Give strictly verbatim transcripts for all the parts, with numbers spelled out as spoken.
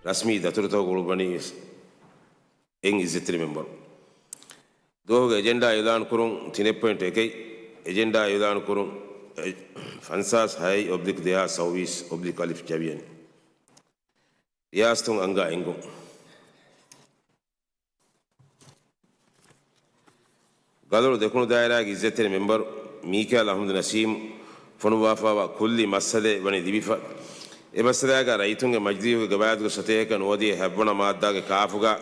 ރަސްމީ ދަތުރުތަކުގަ އުޅުއްވަނީ ވެސް އެއް އިއްޒަތްތެރި މެމްބަރު. ދުވަހުގެ އެޖެންޑާ އިޢުލާން ކުރުން ތިނެއް ޕޮއިންޓް އެކެއް، އެޖެންޑާ އިޢުލާން ކުރުން ފަންސާސް ހައެއް އޮބްލިކް ދެހާސް ސައުވީސް އޮބްލިކް އަލިފް ޖަވިޔަނި. ރިޔާސަތުން އަންގާ އެންގުން. ގަލޮޅު ދެކުނު ދާއިރާގެ އިއްޒަތްތެރި މެމްބަރު މީކާއިލް އަޙްމަދު ނަސީމް ފޮނުއްވާފާވާ ކުއްލި މައްސަލައެއް ވަނީ ލިބިފަ. އެ މައްސަލާގާ ރައްޔިތުންގެ މަޖިލީހުގެ ގަވާއިދުގެ ސަތޭކަ ނުވަދިހަ ހަތްވަނަ މާއްދާގެ ކާފުގާ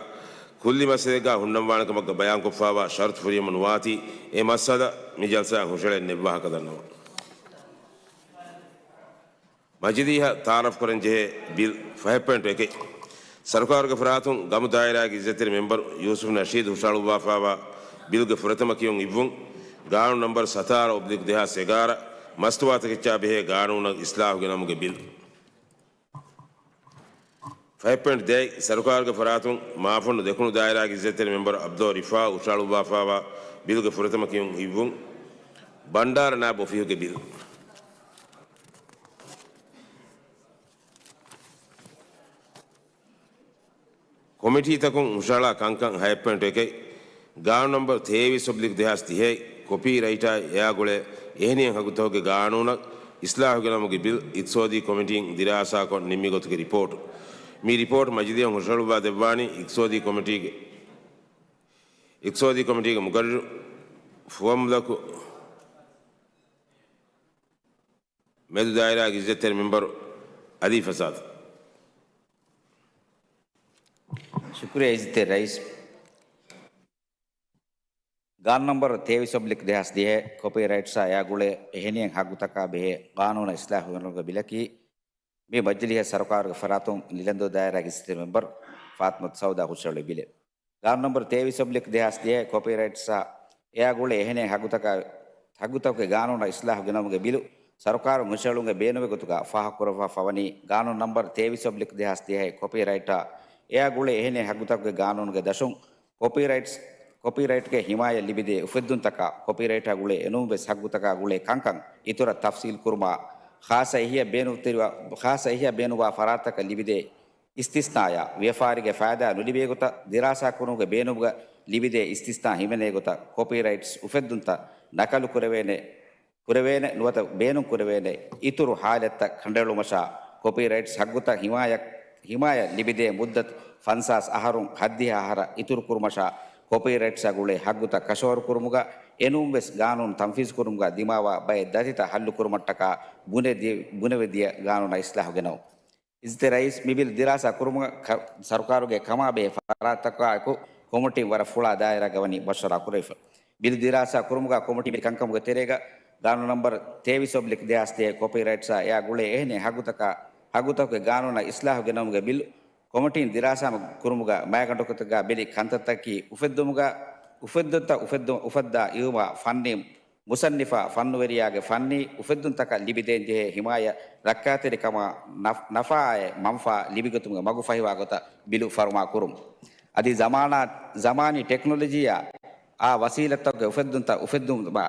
ކުއްލި މައްސަލައެއްގާ ހުންނަންވާނެ ކަމަށް ބަޔާންކޮށްފާވާ ޝަރުތު ފުރިހަމަ ނުވާތީ، އެ މައްސަލަ މި ޖަލްސާއަށް ހުށަހެޅެން ނެއްވާހަކަ ދަންނަވަން. މަޖިލީހަށް ތަޢާރަފްކުރަން ޖެހޭ ބިލް ފަހެއް ޕޮއިންޓް އެކެއް. ސަރުކާރުގެ ފަރާތުން ގަމު ދާއިރާގެ އިއްޒަތްތެރި މެމްބަރު ޔޫސުފް ނަޝީދު ހުށަހަޅުއްވާފާވާ ބިލްގެ ފުރަތަމަ ކިޔުން އިއްވުން. ގާނޫނު ނަމްބަރު ސަތާރަ އޮބްލިކް ދެހާސް އެގާރަ، މަސްތުވާތަކެއްޗާ ބެހޭ ގާނޫނަށް އިސްލާހު ގެނަމުގެ ބިލް. ފަހެއް ޕޮއިންޓް ދޭއް، ސަރުކާރުގެ ފަރާތުން މާފަންނު ދެކުނު ދާއިރާގެ އިއްޒަތްތެރި މެމްބަރު އަބްދުﷲ ރިފާ ހުށަހަޅުއްވާފާވާ ބިލްގެ ފުރަތަމަ ކިޔުން އިއްވުން. ބަންޑާރަ ނާއިބު އޮފީހުގެ ބިލް. ކޮމިޓީތަކުން ހުށަހަޅާ ކަންކަން ހައެއް ޕޮއިންޓް އެކެއް، ގާނޫނު ނަމްބަރު ތޭވީސް އޮބްލިކް ދެހާސް ދިހައެއް، ކޮޕީ ރައިޓާއި އެއާ ގުޅޭ އެހެނިހެން ހައްގުތަކުގެ ގާނޫނަށް އިސްލާހު ގެނަމުގެ ބިލް އިޤްތިޞާދީ ކޮމިޓީން ދިރާސާކޮށް ނިންމި ގޮތުގެ ރިޕޯޓު. މި ރިޕޯޓް މަޖިލީހަށް ހުށަހަޅުއްވާ ދެއްވާނީ އިޤްތިޞާދީ ކޮމިޓީގެ، އިޤްތިޞާދީ ކޮމިޓީގެ މުޤައްރަރު ފުވައްމުލަކު މެދު ދާއިރާގެ އިއްޒަތްތެރި މެމްބަރު އަލީ ފަސާދު. ޝުކުރިއްޔާ އިއްޒަތްތެރި ރައީސް. ގާނޫނު ނަމްބަރު ތޭވީސް އޮބްލިކް ދެހާސް ދިހައެއް، ކޮޕީ ރައިޓްސްއާ އެއާ ގުޅޭ އެހެނިހެން ހައްގުތަކާ ބެހޭ ގާނޫނަށް އިސްލާހު ގެނައުމުގެ ބިލަކީ، މި މަޖިލީހަށް ސަރުކާރުގެ ފަރާތުން ލިލަންދޫ ދާއިރާގެ އިއްޒަތްތެރި މެމްބަރު ފާތިމަތު ސައުދާ ހުށަހެޅި ބިލެއް. ގާނޫނު ނަމްބަރު ތޭވީސް އޮބްލިކް ދެހާސް ދިހައެއް، ކޮޕީ ރައިޓްސްއާ އެއާ ގުޅޭ އެހެނިހެން ހައްގުތަކާ، ހައްގުތަކުގެ ގާނޫނަށް އިސްލާހު ގެނައުމުގެ ބިލު، ސަރުކާރުން ހުށަހެޅުމުގެ ބޭނުމެއް ގޮތުގަ ފާހަގަކުރައްވާފަ ވަނީ، ގާނޫނު ނަމްބަރު ތޭވީސް އޮބްލިކް ދެހާސް ދިހައެއް، ކޮޕީ ރައިޓާ އެއާ ގުޅޭ އެހެނިހެން ހައްގުތަކުގެ ގާނޫނުގެ ދަށުން، ކޮޕީ ރައިޓްސް، ކޮޕީ ރައިޓްގެ ހިމާޔަތް ލިބިދޭ އުފެއްދުންތަކާ، ކޮޕީ ރައިޓާ ގުޅޭ އެނޫންވެސް ހައްގުތަކާ ގުޅޭ ކަންކަން އިތުރަށް ތަފްސީލް ކުރުމާ، ޚާއްޞަ އެހީއަށް ބޭނުންތެރިވާ، ޚާއްޞަ އެހީއަށް ބޭނުންވާ ފަރާތްތަކަށް ލިބިދޭ އިސްތިސްނާއާ، ވިޔަފާރީގެ ފައިދާ ނުލިބޭ ގޮތަށް، ދިރާސާ ކުރުމުގެ ބޭނުމުގަ ލިބިދޭ އިސްތިސްނާ ހިމެނޭ ގޮތަށް، ކޮޕީ ރައިޓްސް އުފެއްދުންތައް ނަކަލު ކުރެވޭނެ، ކުރެވޭނެ ނުވަތަ ބޭނުން ކުރެވޭނެ އިތުރު ހާލަތްތައް ކަނޑައެޅުމަށާ، ކޮޕީ ރައިޓްސް ހައްގުތައް ހިމާޔަތް، ހިމާޔަތް ލިބިދޭ މުއްދަތު ފަންސާސް އަހަރުން ހަތްދިހަ އަހަރަށް އިތުރު ކުރުމަށާ، ކޮޕީ ރައިޓްސްއާ ގުޅޭ ހައްގުތައް ކަށަވަރު ކުރުމުގަ އެނޫންވެސް ގާނޫނު ތަންފީޒު ކުރުމުގަ ދިމާވާ ބައެއް ދަތިތައް ހައްލު ކުރުމަށްޓަކާ ބުނެދި-، ބުނެވިދިޔަ ގާނޫނަށް އިސްލާހު ގެނައު. އިއްޒަތްތެރި ރައީސް، މި ބިލް ދިރާސާ ކުރުމުގަ ކަ-، ސަރުކާރުގެ ކަމާބެހޭ ފަރާތްތަކާއެކު ކޮމިޓީން ވަރަށް ފުޅާ ދާއިރާގަ ވަނީ މަޝްވަރާ ކުރެވިފަ. ބިލް ދިރާސާ ކުރުމުގަ ކޮމިޓީ މި ކަންކަމުގެ ތެރޭގަ ގާނޫނު ނަމްބަރު ތޭވީސް އޮބްލިކް ދެހާސް ދިހަ ކޮޕީ ރައިޓްސްއާ އެއާ ގުޅޭ އެހެނިހެން ހައްގުތަކާ، ހައްގުތަކުގެ ގާނޫނަށް އިސްލާހު ގެނައުމުގެ ބިލް ކޮމިޓީން ދިރާސާ ކުރުމުގަ މައިގަނޑުތަކުގަ ބެލި ކަންތައްތަކީ އުފެއްދުމުގަ، އުފެއްދުންތައް އުފެއްދު-، އުފައްދާ އިވުމާ ފަންނީ މުޞައްނިފާ، ފަންނުވެރިޔާގެ ފަންނީ އުފެއްދުންތަކަށް ލިބިދޭންޖެހޭ ހިމާޔަތް، ރައްކާތެރިކަމާ ނަފް-، ނަފާއާއި މަންފާ ލިބިގަތުމުގެ މަގު ފަހިވާ ގޮތަށް ބިލު ފަރުމާ ކުރުން. އަދި ޒަމާނާ-، ޒަމާނީ ޓެކްނޮލޮޖީއާ އާ ވަސީލަތްތަކުގެ އުފެއްދުންތައް އުފެއްދުމާ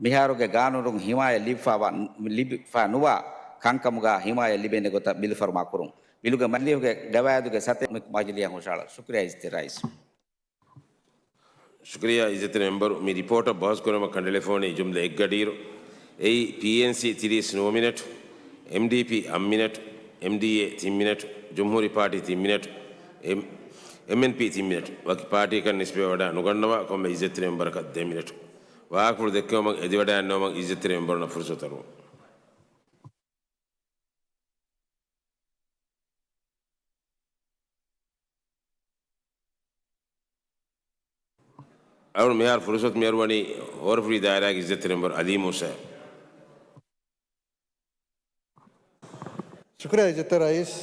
މިހާރުގެ ގާނޫނުން ހިމާޔަތް ލިބިފާ ވަ-، ލިބިފާ ނުވާ ކަންކަމުގަ ހިމާޔަތް ލިބޭނެ ގޮތަށް ބިލު ފަރުމާ ކުރުން. ބިލުގެ މަޖިލީހުގެ ގަވާއިދުގެ ސަތޭކަ މަޖިލީހަށް ހުށަހަޅަން. ޝުކުރިއްޔާ އިއްޒަތްތެރި ރައީސް. ޝުކުރިއްޔާ އިއްޒަތްތެރި މެމްބަރު، މި ރިޕޯޓަށް ބަހުސް ކުރުމަށް ކަނޑައެޅިފަވަނީ ޖުމްލަ އެއްގަޑިއިރު. އެއީ، ޕީއެންސީ ތިރީސް ނުވަ މިނެޓް، އެމްޑީޕީ އަށް މިނެޓް، އެމްޑީއޭ ތިން މިނެޓް، ޖުމްހޫރީ ޕާޓީ ތިން މިނެޓް، އެމް-، އެމްއެންޕީ ތިން މިނެޓް. ވަކި ޕާޓީއަކަށް ނިސްބަތްވެވަޑައި ނުގަންނަވާ ކޮންމެ އިއްޒަތްތެރި މެމްބަރަކަށް ދެ މިނެޓް. ވާހަކަފުޅު ދެއްކެވުމަށް އެދިވަޑައިގަންނަވުމަށް އިއްޒަތްތެރި މެމްބަރުންނަށް ފުރުސަތު އަރުވަން. އަޅުގަނޑު މިހާރު ފުރުސަތު މިއަރުވަނީ ހޯރަފުށި ދާއިރާގެ އިއްޒަތްތެރި މެމްބަރު އަލީ މޫސާއަށް. ޝުކުރިއްޔާ އިއްޒަތްތެރި ރައީސް.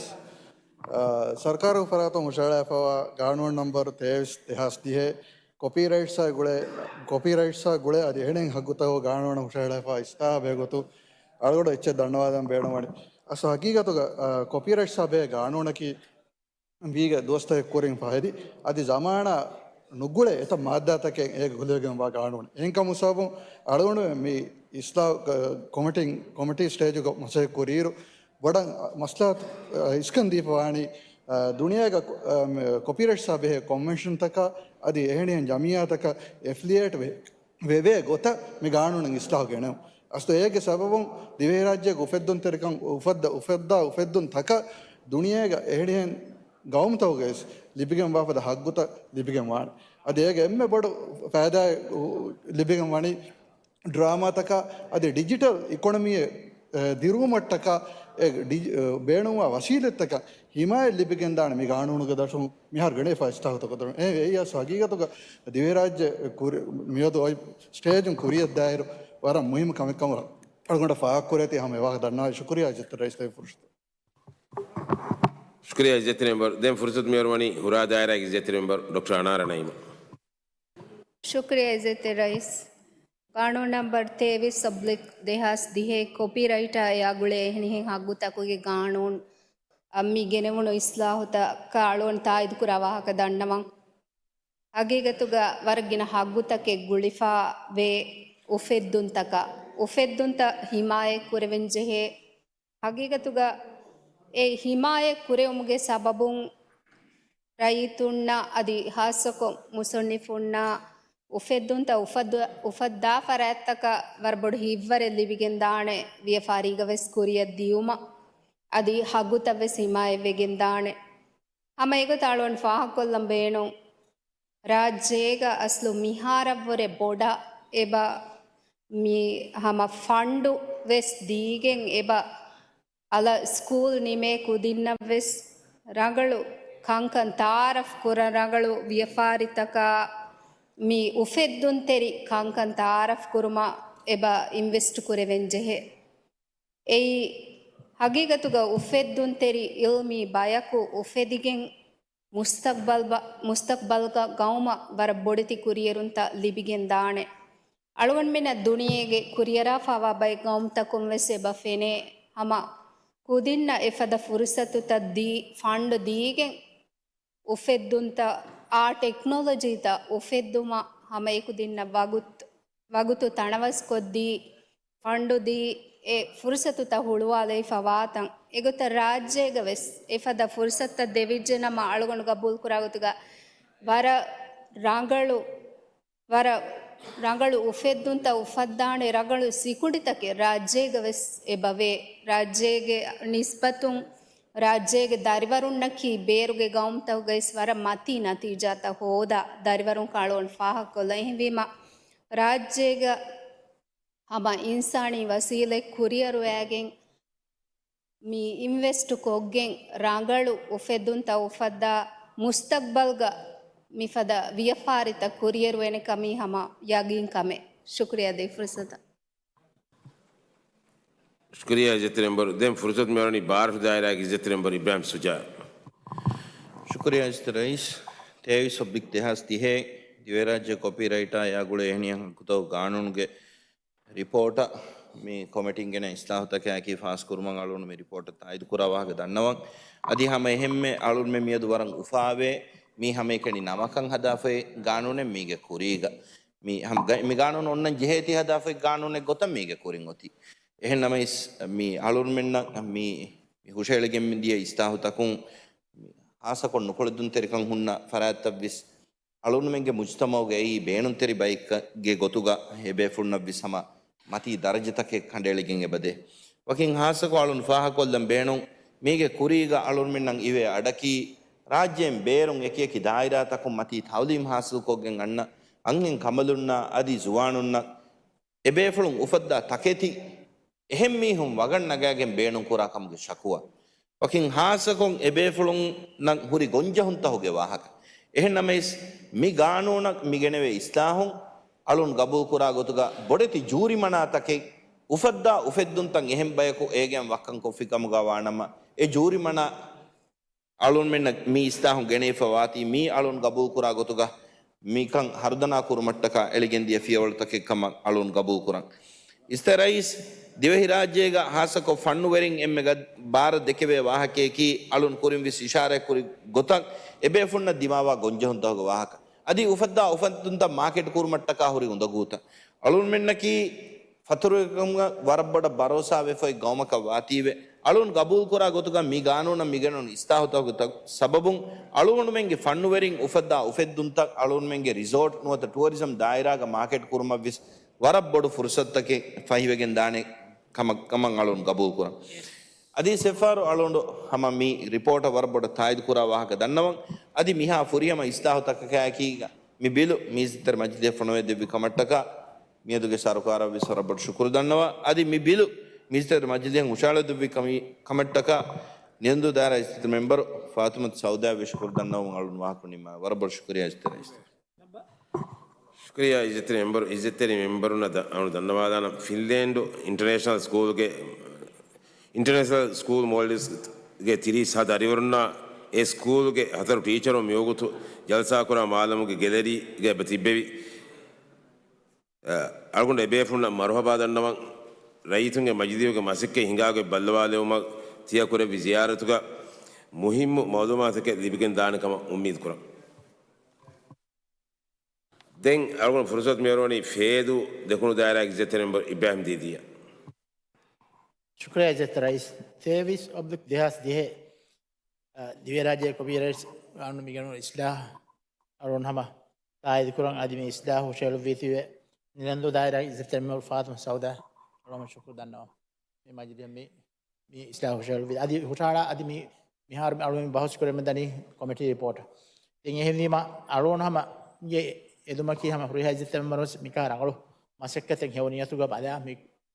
އާ، ސަރުކާރުގެ ފަރާތުން ހުށަހަޅާފައިވާ ގާނޫނު ނަމްބަރު ތޭވީސް ދެހާސް ދިހައެއް، ކޮޕީ ރައިޓްސްއާ ގުޅޭ، ކޮޕީ ރައިޓްސްއާ ގުޅޭ އަދި އެހެނެއް ހައްގުތަކުގެ ގާނޫނަށް ހުށަހަޅާފައި އިސްލާހު ބެހޭ ގޮތުން އަޅުގަނޑު އެއްޗެއް ދަންނަވާލަން ބޭނުންވަނީ. އަސް ހަގީގަތުގަ، އާ، ކޮޕީ ރައިޓްސްއާ ބެހޭ ގާނޫނަކީ މީގެ ދުވަސްތަކެއް ކުރިން ފަހެދި، އަދި ޒަމާނާ ނުގުޅޭ އެތައް މާއްދާތަކެއް އޭގެ ގުޅިގެންވާ ގާނޫނެއް. އެހެންކަމުން ސަބަބުން އަޅުގަނޑު މި އިސްލާ-، ކޮމިޓީ، ކޮމިޓީ ސްޓޭޖުގަ މަސައްކަތް ކުރިއިރު، ބޮޑަށް މަސްލަހަތު އިސްކަން ދީފަވާނީ އާ، ދުނިޔޭގަ ކޮ-، އާ، މެ-، ކޮޕީރައިޓްސްއާ ބެހޭ ކޮންވެންޝަންތަކާ އަދި އެހެނިހެން ޖަމިއްޔާތަކަށް އެފިލިއޭޓް ވެ-، ވެވޭ ގޮތަށް މި ގާނޫނުން އިސްލާހު ގެނެވުން. އަސްލު އޭގެ ސަބަބުން ދިވެހިރާއްޖޭގެ އުފެއްދުންތެރިކަން އުފައްދަ-، އުފައްދާ އުފެއްދުންތަކަށް ދުނިޔޭގަ އެހެނިހެން ގައުމުތަކުގައި ވެސް ލިބިގެންވާފަދަ ހައްގުތައް ލިބިގެން ވާނެ. އަދި އޭގެ އެންމެ ބޮޑު ފައިދާ ލިބިގެން ވަނީ ޑްރާމާތަކާ އަދި ޑިޖިޓަލް އިކޮނޮމީއެއް، އެ، ދިރުވުމަށްޓަކާ އެ ޑި-، އެ، ބޭނުންވާ ވަސީލަތްތަކަށް ހިމާޔަތް ލިބިގެންދާނެ މި ގާނޫނުގެ ދަށުން މިހާރު ގެނެފާ އިސްލާހުތަކުގެ ދަށުން. އެ، އެއީ އަސް ހަގީގަތުގަ ދިވެހިރާއްޖެ ކުރި-، މިއަދު އޮތް ސްޓޭޖުން ކުރިއަށްދާއިރު ވަރަށް މުހިއްމު ކަމެއް ކަމަށް އަޅުގަނޑަށް ފާހަގަކުރޭތީ ހަމަ އެވާހަކަ ދަންނަވާ. ޝުކުރިއްޔާ އިއްޒަތްތެރި ރައީސް ދޭ ފުރުސަތު. ޝުކުރިއްޔާ އިއްޒަތްތެރި މެމްބަރު. ދެން ފުރުސަތު މިއަރުވަނީ ހުރާ ދާއިރާގެ އިއްޒަތްތެރި މެމްބަރު ޑޮކްޓަރ އަނާރަ ނައީމަށް. ޝުކުރިއްޔާ އިއްޒަތްތެރި ރައީސް. ގާނޫނު ނަމްބަރު ތޭވީސް އޮބްލިކް ދެހާސް ދިހައެއް ކޮޕީރައިޓާ އެއާ ގުޅޭ އެހެނިހެން ހައްގުތަކުގެ ގާނޫނު އަށް މި ގެނެވުނު އިސްލާހުތަކަށް އަޅުގަނޑު ތާއީދުކުރާ ވާހަކަ ދަންނަވަން. ހަގީގަތުގަ ވަރަށް ގިނަ ހައްގުތަކެއް ގުޅިފަ ވޭ އުފެއްދުންތަކަށް. އުފެއްދުންތައް ހިމާޔަތް ކުރެވެން ޖެހޭ. ހަގީގަތުގަ އެ ހިމާޔަތް ކުރެވުމުގެ ސަބަބުން ރައްޔިތުންނަށް އަދި ހާއްސަކޮށް މުޞައްނިފުންނަށް އުފެއްދުންތައް އުފައްދު-، އުފައްދާ ފަރާތްތަކަށް ވަރަށް ބޮޑު ހިތްވަރެއް ލިބިގެންދާނެ، ވިޔަފާރީގަ ވެސް ކުރިއަށް ދިޔުމަށް އަދި ހައްގުތައް ވެސް ހިމާޔަތްވެގެންދާނެ. ހަމަ އެގޮތަށް އަޅުގަނޑު ފާހަގަކޮށްލަން ބޭނުން، ރާއްޖޭގަ އަސްލު މިހާރަށްވުރެ ބޮޑަށް އެބަ މި ހަމަ ފަންޑު ވެސް ދީގެން އެބަ އަލަށް ސްކޫލް ނިމޭ ކުދިންނަށް ވެސް ރަނގަޅު ކަންކަން ތައާރަފް ކުރަން، ރަނގަޅު ވިޔަފާރިތަކާ މި އުފެއްދުންތެރި ކަންކަން ތައާރަފް ކުރުމަށް އެބަ އިންވެސްޓް ކުރެވެން ޖެހޭ. އެއީ ހަގީގަތުގަ އުފެއްދުންތެރި އިލްމީ ބަޔަކު އުފެދިގެން މުސްތަޤްބަލް ބަ-، މުސްތަޤްބަލްގަ ގައުމަށް ވަރަށް ބޮޑެތި ކުރިއެރުންތައް ލިބިގެން ދާނެ. އަޅުގަނޑުމެންނަށް ދުނިޔޭގެ ކުރިއަރާފައިވާ ބައެއް ގައުމުތަކުން ވެސް އެބަ ފެނޭ. ހަމަ ކުދިންނަށް އެފަދަ ފުރުސަތުތައް ދީ، ފަންޑު ދީގެން އުފެއްދުންތައް، އާ ޓެކްނޮލޮޖީތައް އުފެއްދުމަށް ހަމައެކު ދިންނަ ވަގުތު، ވަގުތު ތަނަވަސްކޮށްދީ، ފަންޑު ދީ، އެ ފުރުސަތުތައް ހުޅުވާލައިފަ ވާތަން. އެގޮތަށް ރާއްޖޭގަ ވެސް އެފަދަ ފުރުސަތުތައް ދެވިއްޖެ ނަމަ، އަޅުގަނޑު ގަބޫލުކުރާ ގޮތުގަ ވަރަށް ރަނގަޅު، ވަރަށް ރަނގަޅު އުފެއްދުންތައް އުފައްދާނެ ރަނގަޅު ސިކުނޑިތަކެއް ރާއްޖޭގަ ވެސް އެބަވޭ. ރާއްޖޭގެ ނިސްބަތުން ރާއްޖޭގެ ދަރިވަރުންނަކީ ބޭރުގެ ގައުމުތަކުގައި ވެސް ވަރަށް މަތީ ނަތީޖާތައް ހޯދާ ދަރިވަރުން ކަޅުވަން ފާހަގަކޮށްލަ. އެހެންވީމަ، ރާއްޖޭގަ ހަމަ އިންސާނީ ވަސީލަތް ކުރިއަރުވައިގެން މި އިންވެސްޓް ކޮށްގެން ރަނގަޅު އުފެއްދުންތައް އުފައްދާ މުސްތަޤްބަލްގަ މިފަދަ ވިޔަފާރިތައް ކުރިއެރުވޭނެ ކަމީ ހަމަ ޔަގީން ކަމެއް. ޝުކުރިއްޔާ ދޭ ފުރުސަތަށް. ޝުކުރިއްޔާ އިއްޒަތްތެރި މެމްބަރު. ދެން ފުރުސަތު މިއަރުވަނީ ބާރަށު ދާއިރާގެ އިއްޒަތްތެރި މެމްބަރު އިބްރާހިމް ޝުޖާ. ޝުކުރިއްޔާ އިއްޒަތްތެރި ރައީސް. ތޭވީސް އޮބްލިކް ދެހާސް ދިހައެއް ދިވެހިރާއްޖޭ ކޮޕީރައިޓާ އެއާ ގުޅޭ އެހެނިހެން ހައްގުތަކުގެ ގާނޫނުގެ ރިޕޯޓަށް މި ކޮމިޓީން ގެނައި އިސްލާހުތަކާއެކީ ފާސް ކުރުމަށް އަޅުގަނޑު މި ރިޕޯޓަށް ތާއީދު ކުރާ ވާހަކަ ދަންނަވަން. އަދި ހަމަ އެހެންމެ އަޅުންމެ މިއަދު ވަރަށް އުފާވޭ މީ ހަމައެކަނި ނަވަކަން ހަދާފައި ގާނޫނެއް މީގެ ކުރީގަ. މި ހަމަ ގަ-، މި ގާނޫނު އޮންނަން ޖެހޭތީ ހަދާފައި ގާނޫނެއް ގޮތަށް މީގެ ކުރިން އޮތީ. އެހެން ނަމަވެސް މި އަޅުންމެންނަށް މި، މި ހުށަހެޅިގެން ދިޔަ އިސްލާހުތަކުން ހާއްސަކޮށް ނުކުޅެދުންތެރިކަން ހުންނަ ފަރާތްތައްވެސް އަޅުންމެންގެ މުޖުތަމަޢުގައި ބޭނުންތެރި ބައެއްގެ ގޮތުގަ އެބޭފުޅުންނަށްވެސް ހަމަ މަތީ ދަރަޖަތަކެއް ކަނޑައެޅިގެން އެބަދޭ. ވަކިން ހާއްސަކޮށް އަޅުން ފާހަގަކޮށްލަން ބޭނުން، މީގެ ކުރީގަ އަޅުންމެންނަށް އިވޭ އަޑަކީ، ރާއްޖޭން ބޭރުން އެކިއެކި ދާއިރާތަކުން މަތީ ތައުލީމް ހާސިލްކޮށްގެން އަންނަ އަންހެން ކަނބަލުންނާ އަދި ޒުވާނުންނަށް އެބޭފުޅުން އުފައްދާ ތަކެތި އެހެން މީހުން ވަގަށް ނަގާގެން ބޭނުންކުރާ ކަމުގެ ޝަކުވާ. ވަކިން ހާއްސަކޮށް އެބޭފުޅުންނަށް ހުރި ގޮންޖެހުންތަކުގެ ވާހަކަ. އެހެން ނަމަވެސް، މި ގާނޫނަށް މިގެނެވޭ އިސްލާހުން އަޅުން ގަބޫލުކުރާ ގޮތުގަ ބޮޑެތި ޖޫރިމަނާތަކެއް އުފައްދާ އުފެއްދުންތައް އެހެން ބަޔަކު އޭގެން ވައްކަން ކޮށްފި ކަމުގަ ވާނަމަ، އެ ޖޫރިމަނާ އަޅުންމެންނަށް މި އިސްލާހުން ގެނެވިފަ ވާތީ، މީ އަޅުން ގަބޫލުކުރާ ގޮތުގަ މިކަން ހަރުދަނާ ކުރުމަށްޓަކާ އެޅިގެންދިޔަ ފިޔަވަޅުތަކެއް ކަމަށް އަޅުން ގަބޫލުކުރަން. އިއްޒަތްތެރި ރައީސް، ދިވެހިރާއްޖޭގަ ހާއްސަކޮށް ފަންނުވެރިން އެންމެ ގަ-، ބާރަށް ދެކެވޭ ވާހަކަޔަކީ، އަޅުން ކުރިން ވެސް އިޝާރާތް ކުރި ގޮތަށް އެބޭފުޅުންނަށް ދިމާވާ ގޮންޖެހުންތަކުގެ ވާހަކަ. އަދި އުފައްދާ އުފައްދުންތައް މާކެޓް ކުރުމަށްޓަކާ ހުރި އުނދަގޫތައް. އަޅުންމެންނަކީ ފަތުރުވެރިކަމުގަ ވަރަށް ބޮޑަށް ބަރޯސާވެފައި ގައުމަކަށް ވާތީވެ، އަޅުން ގަބޫލުކުރާ ގޮތުގަ މި ގާނޫނަށް މިގެނުނު އިސްލާހުތަކުގެ ސަބަބުން އަޅުގަނޑުމެންގެ ފަންނުވެރިން އުފައްދާ އުފެއްދުންތައް އަޅުގަނޑުމެންގެ ރިސޯޓް ނުވަތަ ޓުއަރިޒަމް ދާއިރާގަ މާކެޓް ކުރުމަށްވެސް ވަރަށް ބޮޑު ފުރުސަތުތަކެއް ފަހިވެގެން ދާނެ ކަމަށް ކަމަށް އަޅުން ގަބޫލުކުރަން. އަދި ސެފާރު އަޅުނޑު ހަމަ މި ރިޕޯޓަށް ވަރަށް ބޮޑަށް ތާއީދު ކުރާ ވާހަކަ ދަންނަވަން. އަދި މިހާ ފުރިހަމަ އިސްލާހުތަކަކާއެކީގަ މި ބިލު މީސްތެރި މަޖިލީހަށް ފޮނުވެ ދެއްވި ކަމަށްޓަކާ މިއަދުގެ ސަރުކާރަށް ވެސް ވަރަށް ބޮޑު ޝުކުރު ދަންނަވާ. އަދި މި ބިލު މީސްތެރި މަޖިލީހަށް ހުށަހަޅަ ދެއްވި ކަމީ ކަމަށްޓަކާ ނިންދޫ ދާއިރާ އިއްޒަތްތެރި މެމްބަރު ފާތުމަތު ސައުދާ ވެސް ޝުކުރު ދަންނަވަމުން އަޅުން ވާހަކަ ނިންމާ. ވަރަށް ބޮޑު ޝުކުރިޔާ އިއްޒަތްތެރި ރައީސް. ޝުކުރިޔާ އިއްޒަތްތެރި މެމްބަރު، އިއްޒަތްތެރި މެމްބަރުންނަށް ދަ-، އަޅުން ދަންނަވާލާނަން. ފިންލޭންޑު އިންޓަރނޭޝަނަލް ސްކޫލްގެ، އިންޓަރނޭޝަނަލް ސްކޫލް މޯލްޑިވްސްގެ ތިރީސް ހަތަރު ދަރިވަރުންނާ އެ ސްކޫލްގެ ހަތަރު ޓީޗަރުން މިވަގުތު ޖަލްސާކުރާ މާލަމުގެ ގެލެރީގަ ތިއްބެވި. އަޅުގަނޑު އެބޭފުޅުންނަށް މަރުހަބާ ދަންނަވަން. ރައްޔިތުންގެ މަޖިލީހުގެ މަސައްކަތް ހިނގާގޮތް ބައްލަވާލެވުމަށް ތިޔަ ކުރެއްވި ޒިޔާރަތުގަ މުހިއްމު މައުލޫމާތުތަކެއް ލިބިގެން ދާނެ ކަމަށް އުއްމީދު ކުރަން. ދެން އަޅުގަނޑު ފުރުސަތު މިއަރުވަނީ ފޭދޫ ދެކުނު ދާއިރާގެ އިއްޒަތްތެރި މެމްބަރު އިބްރާހިމް ދީދީއަށް. ޝުކުރިޔާ އިއްޒަތްތެރި ރައީސް. ތޭވީސް އޮބްލިކް ދެހާސް ދިހަ، އަ، ދިވެހިރާއްޖޭގެ ކޮޕީރައިޓްސް ގާނޫނު މިގެނުނު އިސްލާހު އަޅުން ހަމަ ތާއީދުކުރަން. އަދި މި އިސްލާހު ހުށަހެޅުއްވީތީވެ ނިންދޫ ދާއިރާގެ އިއްޒަތްތެރި މެމްބަރު ފާތުމަ ސައުދާ އަޅުގަނޑު ޝުކުރު ދަންނަވަން. މި މަޖިލީހަށް މި، މި އިސްލާހު ހުށަހެޅުއްވި. އަދި ހުށަހަޅާ އަދި މި، މިހާރު މި އަޅުގަނޑު ބަހުސް ކުރަމުން ދަނީ ކޮމިޓީ ރިޕޯޓަށް. ދެން އެހެންވީމަ އަޅުގަނޑު ހަމަ އިނގޭ އެދުމަކީ ހަމަ ހުރިހާ އިއްޒަތްތެރި މެމްބަރުން ވެސް މިކަހަލަ ރަނގަޅު މަސައްކަތެއް ހެޔޮ ނިޔަތުގަ ބަލާ މި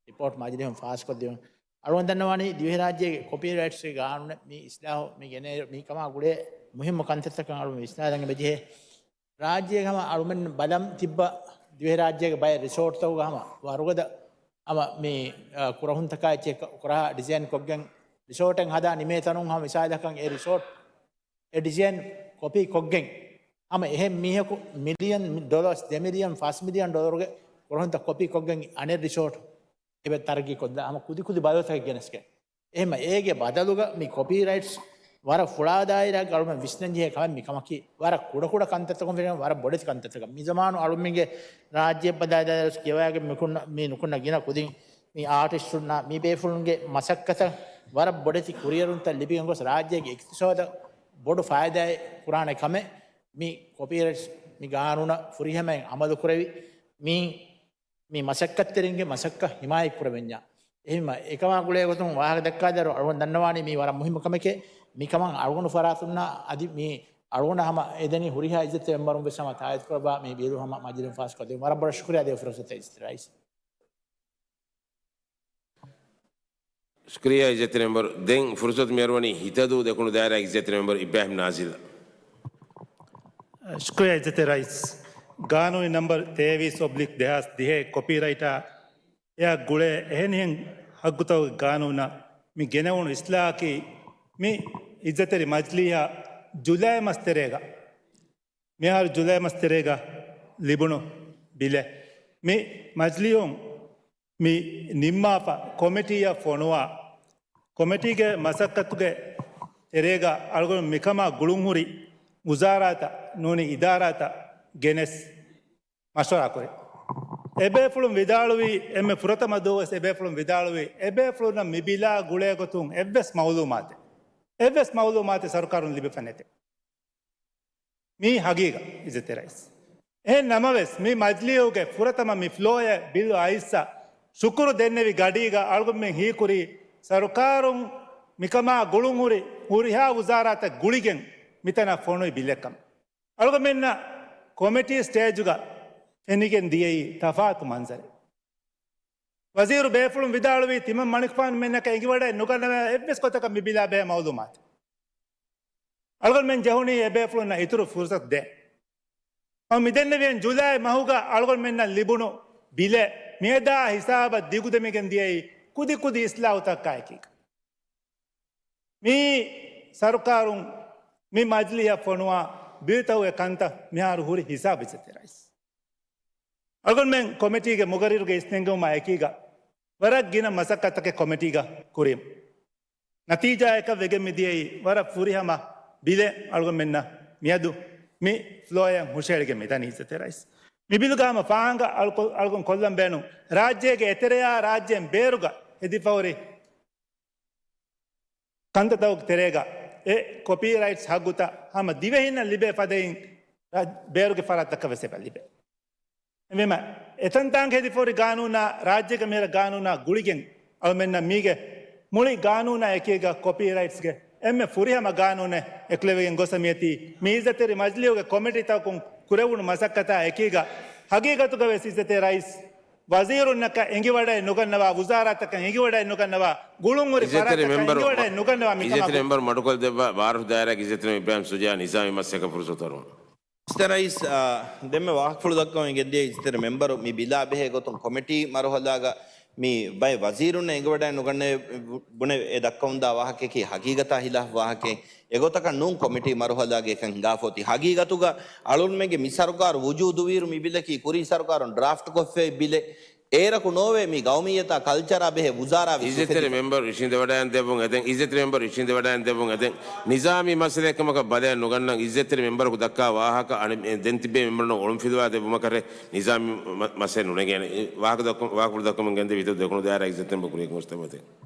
ރިޕޯޓް މަޖިލީހުން ފާސްކޮށްދިނުން. އަޅުގަނޑު ދަންނަވާނީ ދިވެހިރާއްޖޭގެ ކޮޕީރައިޓްސްގެ ގާނޫނަށް މި އިސްލާހު މި ގެނައިރު މީ ކަމާ ގުޅޭ މުހިއްމު ކަންތައްތަކަށް އަޅުގަނޑު ވިސްނާލަން އެބަޖެހޭ. ރާއްޖޭގެ ހަމަ އަޅުމެން ބަލަން ތިއްބަ ދިވެހިރާއްޖޭގެ ބައެއް ރިސޯޓްތަކުގަ ހަމަ ވަރުގަދަ ހަމަ މި، އަ، ކުރަހުންތަކާ އެއްޗެއް ކުރާ ޑިޒައިން ކޮށްގެން ރިސޯޓެއް ހަދާ ނިމޭ ތަނުން ހަމަ މިސާލަކަށް އެ ރިސޯޓް އެ ޑިޒައިން ކޮޕީ ކޮށްގެން ހަމަ އެހެން މީހަކު މިލިއަން ޑޮލަރސް، ދެ މިލިއަން ފަސް މިލިއަން ޑޮލަރުގެ ކުރަހުންތައް ކޮޕީ ކޮށްގެން އަނެއް ރިސޯޓް އެބަ ތަރައްގީ ކޮށްދާ ހަމަ ކުދި ކުދި ބަދަލުތަކެއް ގެނެސްގެން. އެހެންމަ އޭގެ ބަދަލުގަ މި ކޮޕީރައިޓްސް ވަރަށް ފުޅާ ދާއިރާގެ އަޅުމެން ވިސްނަންޖެހޭ ކަމެއް މި ކަމަކީ. ވަރަށް ކުޑަކުޑަ ކަންތައްތަކުން ފެންނަ ވަރަށް ބޮޑެތި ކަންތައްތަކަށް. މި ޒަމާނު އަޅުމެންގެ ރާއްޖެ ބަދާދާރުސް ކިޔަވާގެ މިކުންނަ، މި ނުކުންނަ ގިނަ ކުދިން މި އާޓިސްޓުންނާ މި ބޭފުޅުންގެ މަސައްކަތަށް ވަރަށް ބޮޑެތި ކުރިއެރުންތައް ލިބިގެން ގޮސް ރާއްޖޭގެ އިޤްތިޞާދަށް ބޮޑު ފައިދާއެއް ކުރާނެ ކަމެއް މި ކޮޕީރައިޓްސް މި ގާނޫނަށް ފުރިހަމައިން އަމަލު ކުރެވި މި މި މަސައްކަތްތެރިންގެ މަސައްކަތް ހިމާޔަތް ކުރެވެންޏާ. އެހެންމަ އެކަމާ ގުޅޭ ގޮތުން ވާހަކަ ދައްކާދޭއިރު އަޅުގަނޑު ދަންނަވާނީ މީ ވަރަށް މުހިއްމު ކަމެކޭ. މިކަމަށް އަޅުގަނޑު ފަރާތުންނާ އަދި މި އަޅުގަނޑަށް ހަމަ އެދެނީ ހުރިހާ އިއްޒަތްތެރި މެމްބަރުން ވެސް ހަމަ ތާއީދު ކުރައްވާ މި ބިލު ހަމަ މަޖިލީހުން ފާސްކޮށްދެވުން. ވަރަށް ބޮޑަށް ޝުކުރިޔާ ދޭ ފުރުސަތަށް އިއްޒަތްތެރި ރައީސް. ޝުކުރިޔާ އިއްޒަތްތެރި މެމްބަރު. ދެން ފުރުސަތު މިއަރުވަނީ ހިތަދޫ ދެކުނު ދާއިރާގެ އިއްޒަތްތެރި މެމްބަރު އިބްރާހިމް ނާޒިލް. ޝުކުރިޔާ އިއްޒަތްތެރި ރައީސް. ގާނޫނީ ނަމްބަރު ތޭވީސް އޮބްލިކް ދެހާސް ދިހައެއް ކޮޕީރައިޓާ އެއާ ގުޅޭ އެހެނިހެން ހައްގުތަކުގެ ގާނޫނަށް މި ގެނެވުނު އިސްލާހަކީ މި އިއްޒަތްތެރި މަޖިލީހަށް ޖުލައި މަސް ތެރޭގަ މިހާރު ޖުލައި މަސް ތެރޭގަ ލިބުނު ބިލެއް. މި މަޖިލީހުން މި ނިންމާފަ ކޮމިޓީއަށް ފޮނުވާ، ކޮމިޓީގެ މަސައްކަތުގެ ތެރޭގަ އަޅުގަނޑު މިކަމާ ގުޅުންހުރި ވުޒާރާތައް ނޫނީ އިދާރާތައް ގެނެސް މަޝްވަރާ ކުރި. އެބޭފުޅުން ވިދާޅުވީ، އެންމެ ފުރަތަމަ ދުވަސް އެބޭފުޅުން ވިދާޅުވީ، އެބޭފުޅުންނަށް މި ބިލާ ގުޅޭ ގޮތުން އެއްވެސް މައުލޫމާތެއް، އެއްވެސް މައުލޫމާތެއް ސަރުކާރުން ލިބިފަ ނެތޭ. މީ ހަގީގަ އިއްޒަތްތެރި ރައީސް. އެހެން ނަމަވެސް، މި މަޖިލީހުގެ ފުރަތަމަ މި ފްލޯއެއް ބިލް އައިސްސަ ޝުކުރު ދެންނެވި ގަޑީގަ އަޅުގަނޑުމެން ހީކުރީ، ސަރުކާރުން މިކަމާ ގުޅުންހުރި ހުރިހާ ވުޒާރާތައް ގުޅިގެން މިތަނަށް ފޮނުވި ބިލެއް ކަމަށް. އަޅުގަނޑުމެންނަށް ކޮމިޓީ ސްޓޭޖުގަ ފެނިގެން ދިޔައީ ތަފާތު މަންޒަރެއް. ވަޒީރު ބޭފުޅުން ވިދާޅުވީ، ތިމަން މަނިކުފާނުމެންނަކަށް އެނގިވަޑައެއް ނުގަންނަވާ އެއްވެސް ގޮތަކަށް މި ބިލާ ބެހޭ މައުލޫމާތެއް. އަޅުގަނޑުމެން ޖެހުނީ އެބޭފުޅުންނަށް އިތުރު ފުރުސަތު ދޭން. އަ، މިދެންނެވިހެން ޖުލައި މަހުގަ އަޅުގަނޑުމެންނަށް ލިބުނު ބިލެއް މިއަދާ ހިސާބަށް ދިގުދެމިގެން ދިޔައީ ކުދި ކުދި އިސްލާހުތަކާއެކީގަ. މިއީ ސަރުކާރުން މި މަޖިލީހަށް ފޮނުވާ ބިލްތަކުގެ ކަންތައް މިހާރު ހުރި ހިސާބު އިއްޒަތްތެރި ރައީސް. އަޅުގަނޑުމެން ކޮމިޓީގެ މުގައްރިރުގެ އިސްނެންގެވުމާ އެކީގަ ވަރަށް ގިނަ މަސައްކަތްތަކެއް ކޮމިޓީގަ ކުރިން. ނަތީޖާއަކަށް ވެގެން މިދިޔައީ ވަރަށް ފުރިހަމަ ބިލެއް އަޅުގަނޑުމެންނަށް މިއަދު މި ފްލޯއަށް ހުށަހެޅިގެން މިދަނީ އިއްޒަތްތެރި ރައީސް. މި ބިލުގަ ހަމަ ފާހަގަ އަޅުކޮ-، އަޅުގަނޑު ކޮށްލަން ބޭނުން ރާއްޖޭގެ އެތެރެޔާ ރާއްޖޭން ބޭރުގަ ހެދިފަހުރި ކަންތައްތަކުގެ ތެރޭގަ އެ ކޮޕީރައިޓްސް ހައްގުތައް ހަމަ ދިވެހިންނަށް ލިބޭ ފަދައިން ރާ-، ބޭރުގެ ފަރާތްތަކަށް ވެސް އެބަ ލިބޭ. އެހެންވީމަ، އެތަންތާނގެ ހެދިފަހުރި ގާނޫނާ، ރާއްޖޭގެ މިހިރަ ގާނޫނާ ގުޅިގެން އަޅުމެންނަށް މީގެ މުޅި ގާނޫނާ އެކީގަ ކޮޕީރައިޓްސްގެ އެންމެ ފުރިހަމަ ގާނޫނެއް އެކުލެވިގެން ގޮސް މިއޮތީ މި އިއްޒަތްތެރި މަޖިލީހުގެ ކޮމިޓީތަކުން ކުރެވުނު މަސައްކަތާ އެކީގަ. ހަގީގަތުގަ ވެސް އިއްޒަތްތެރި ރައީސް ވަޒީރުންނަކަށް އެނގިވަޑައެއް ނުގަންނަވާ، ވުޒާރާތަކަށް އެނގިވަޑައެއް ނުގަންނަވާ، ގުޅުންހުރި އިއްޒަތްތެރި ފަރާތްތަކަށް މެމްބަރު، އެނގިވަޑައެއް ނުގަންނަވާ މިކަމާ އިއްޒަތްތެރި މެމްބަރު މަޑުކޮށްދެއްވާ ވާރު ދާއިރާގެ އިއްޒަތްތެރި އިބްރާހިމް ޝުޖާ ނިޒާމީ މަސައްކަތަށް ފުރުސަތު އަރުވަން. އިއްޒަތްތެރި ރައީސް، އާ، ދެންމެ ވާހަކަފުޅު ދައްކަމުން ގެންދިޔަ އިއްޒަތްތެރި މެމްބަރު މި ބިލާ ބެހޭ ގޮތުން ކޮމިޓީ މަރުހަލާގަ މި ބައެއް ވަޒީރުންނަށް އެނގިވަޑައި ނުގަންނަ ބުނެ އެ ދައްކަވަންދާ ވާހަކައަކީ ހަގީގަތާ ހިލާފް ވާހަކައެއް. އެގޮތަކަށް ނޫން ކޮމިޓީ މަރުހަލާގެ އެކަން ހިނގާފަ އޮތީ. ހަގީގަތުގަ އަޅުންމެންގެ މި ސަރުކާރު ވުޖޫދުވިއިރު މި ބިލަކީ ކުރީ ސަރުކާރުން ޑްރާފްޓް ކޮށްފައި ބިލެއް. އޭރަކު ނޯވޭ މި ގައުމިއްޔަތާ ކަލްޗަރާ ބެހޭ ވުޒާރާ ވެސް އިއްޒަތްތެރި އުފެދިފަ. މެމްބަރު އިށީނދެވަޑައިގެން ދެއްވުން އެދެން. އިއްޒަތްތެރި މެމްބަރު އިށީނދެވަޑައިގެން ދެއްވުން އެދެން. ނިޒާމީ މައްސަލައެއް ކަމަކަށް ބަލައެއް ނުގަންނަން. އިއްޒަތްތެރި މެމްބަރަކު ދައްކާ ވާހަކަ އަނެއް ދެން ތިބޭ މެމްބަރުންނަށް އޮޅުން ފިލުވާ ދެއްވުމަށް ކަށެއް ނިޒާމީ މަ-، މައްސަލައެއް ނުނެގޭނެ. އެ ވާހަކަ ދައްކަ-، ވާހަކަފުޅު ދައްކަމުން ގެންދެވި އިތުރު ދެކުނު ދާއިރާ އިއްޒަތްތެރި މެމްބަރު ކުރިއަށް ގޮސް ތަމަތެ.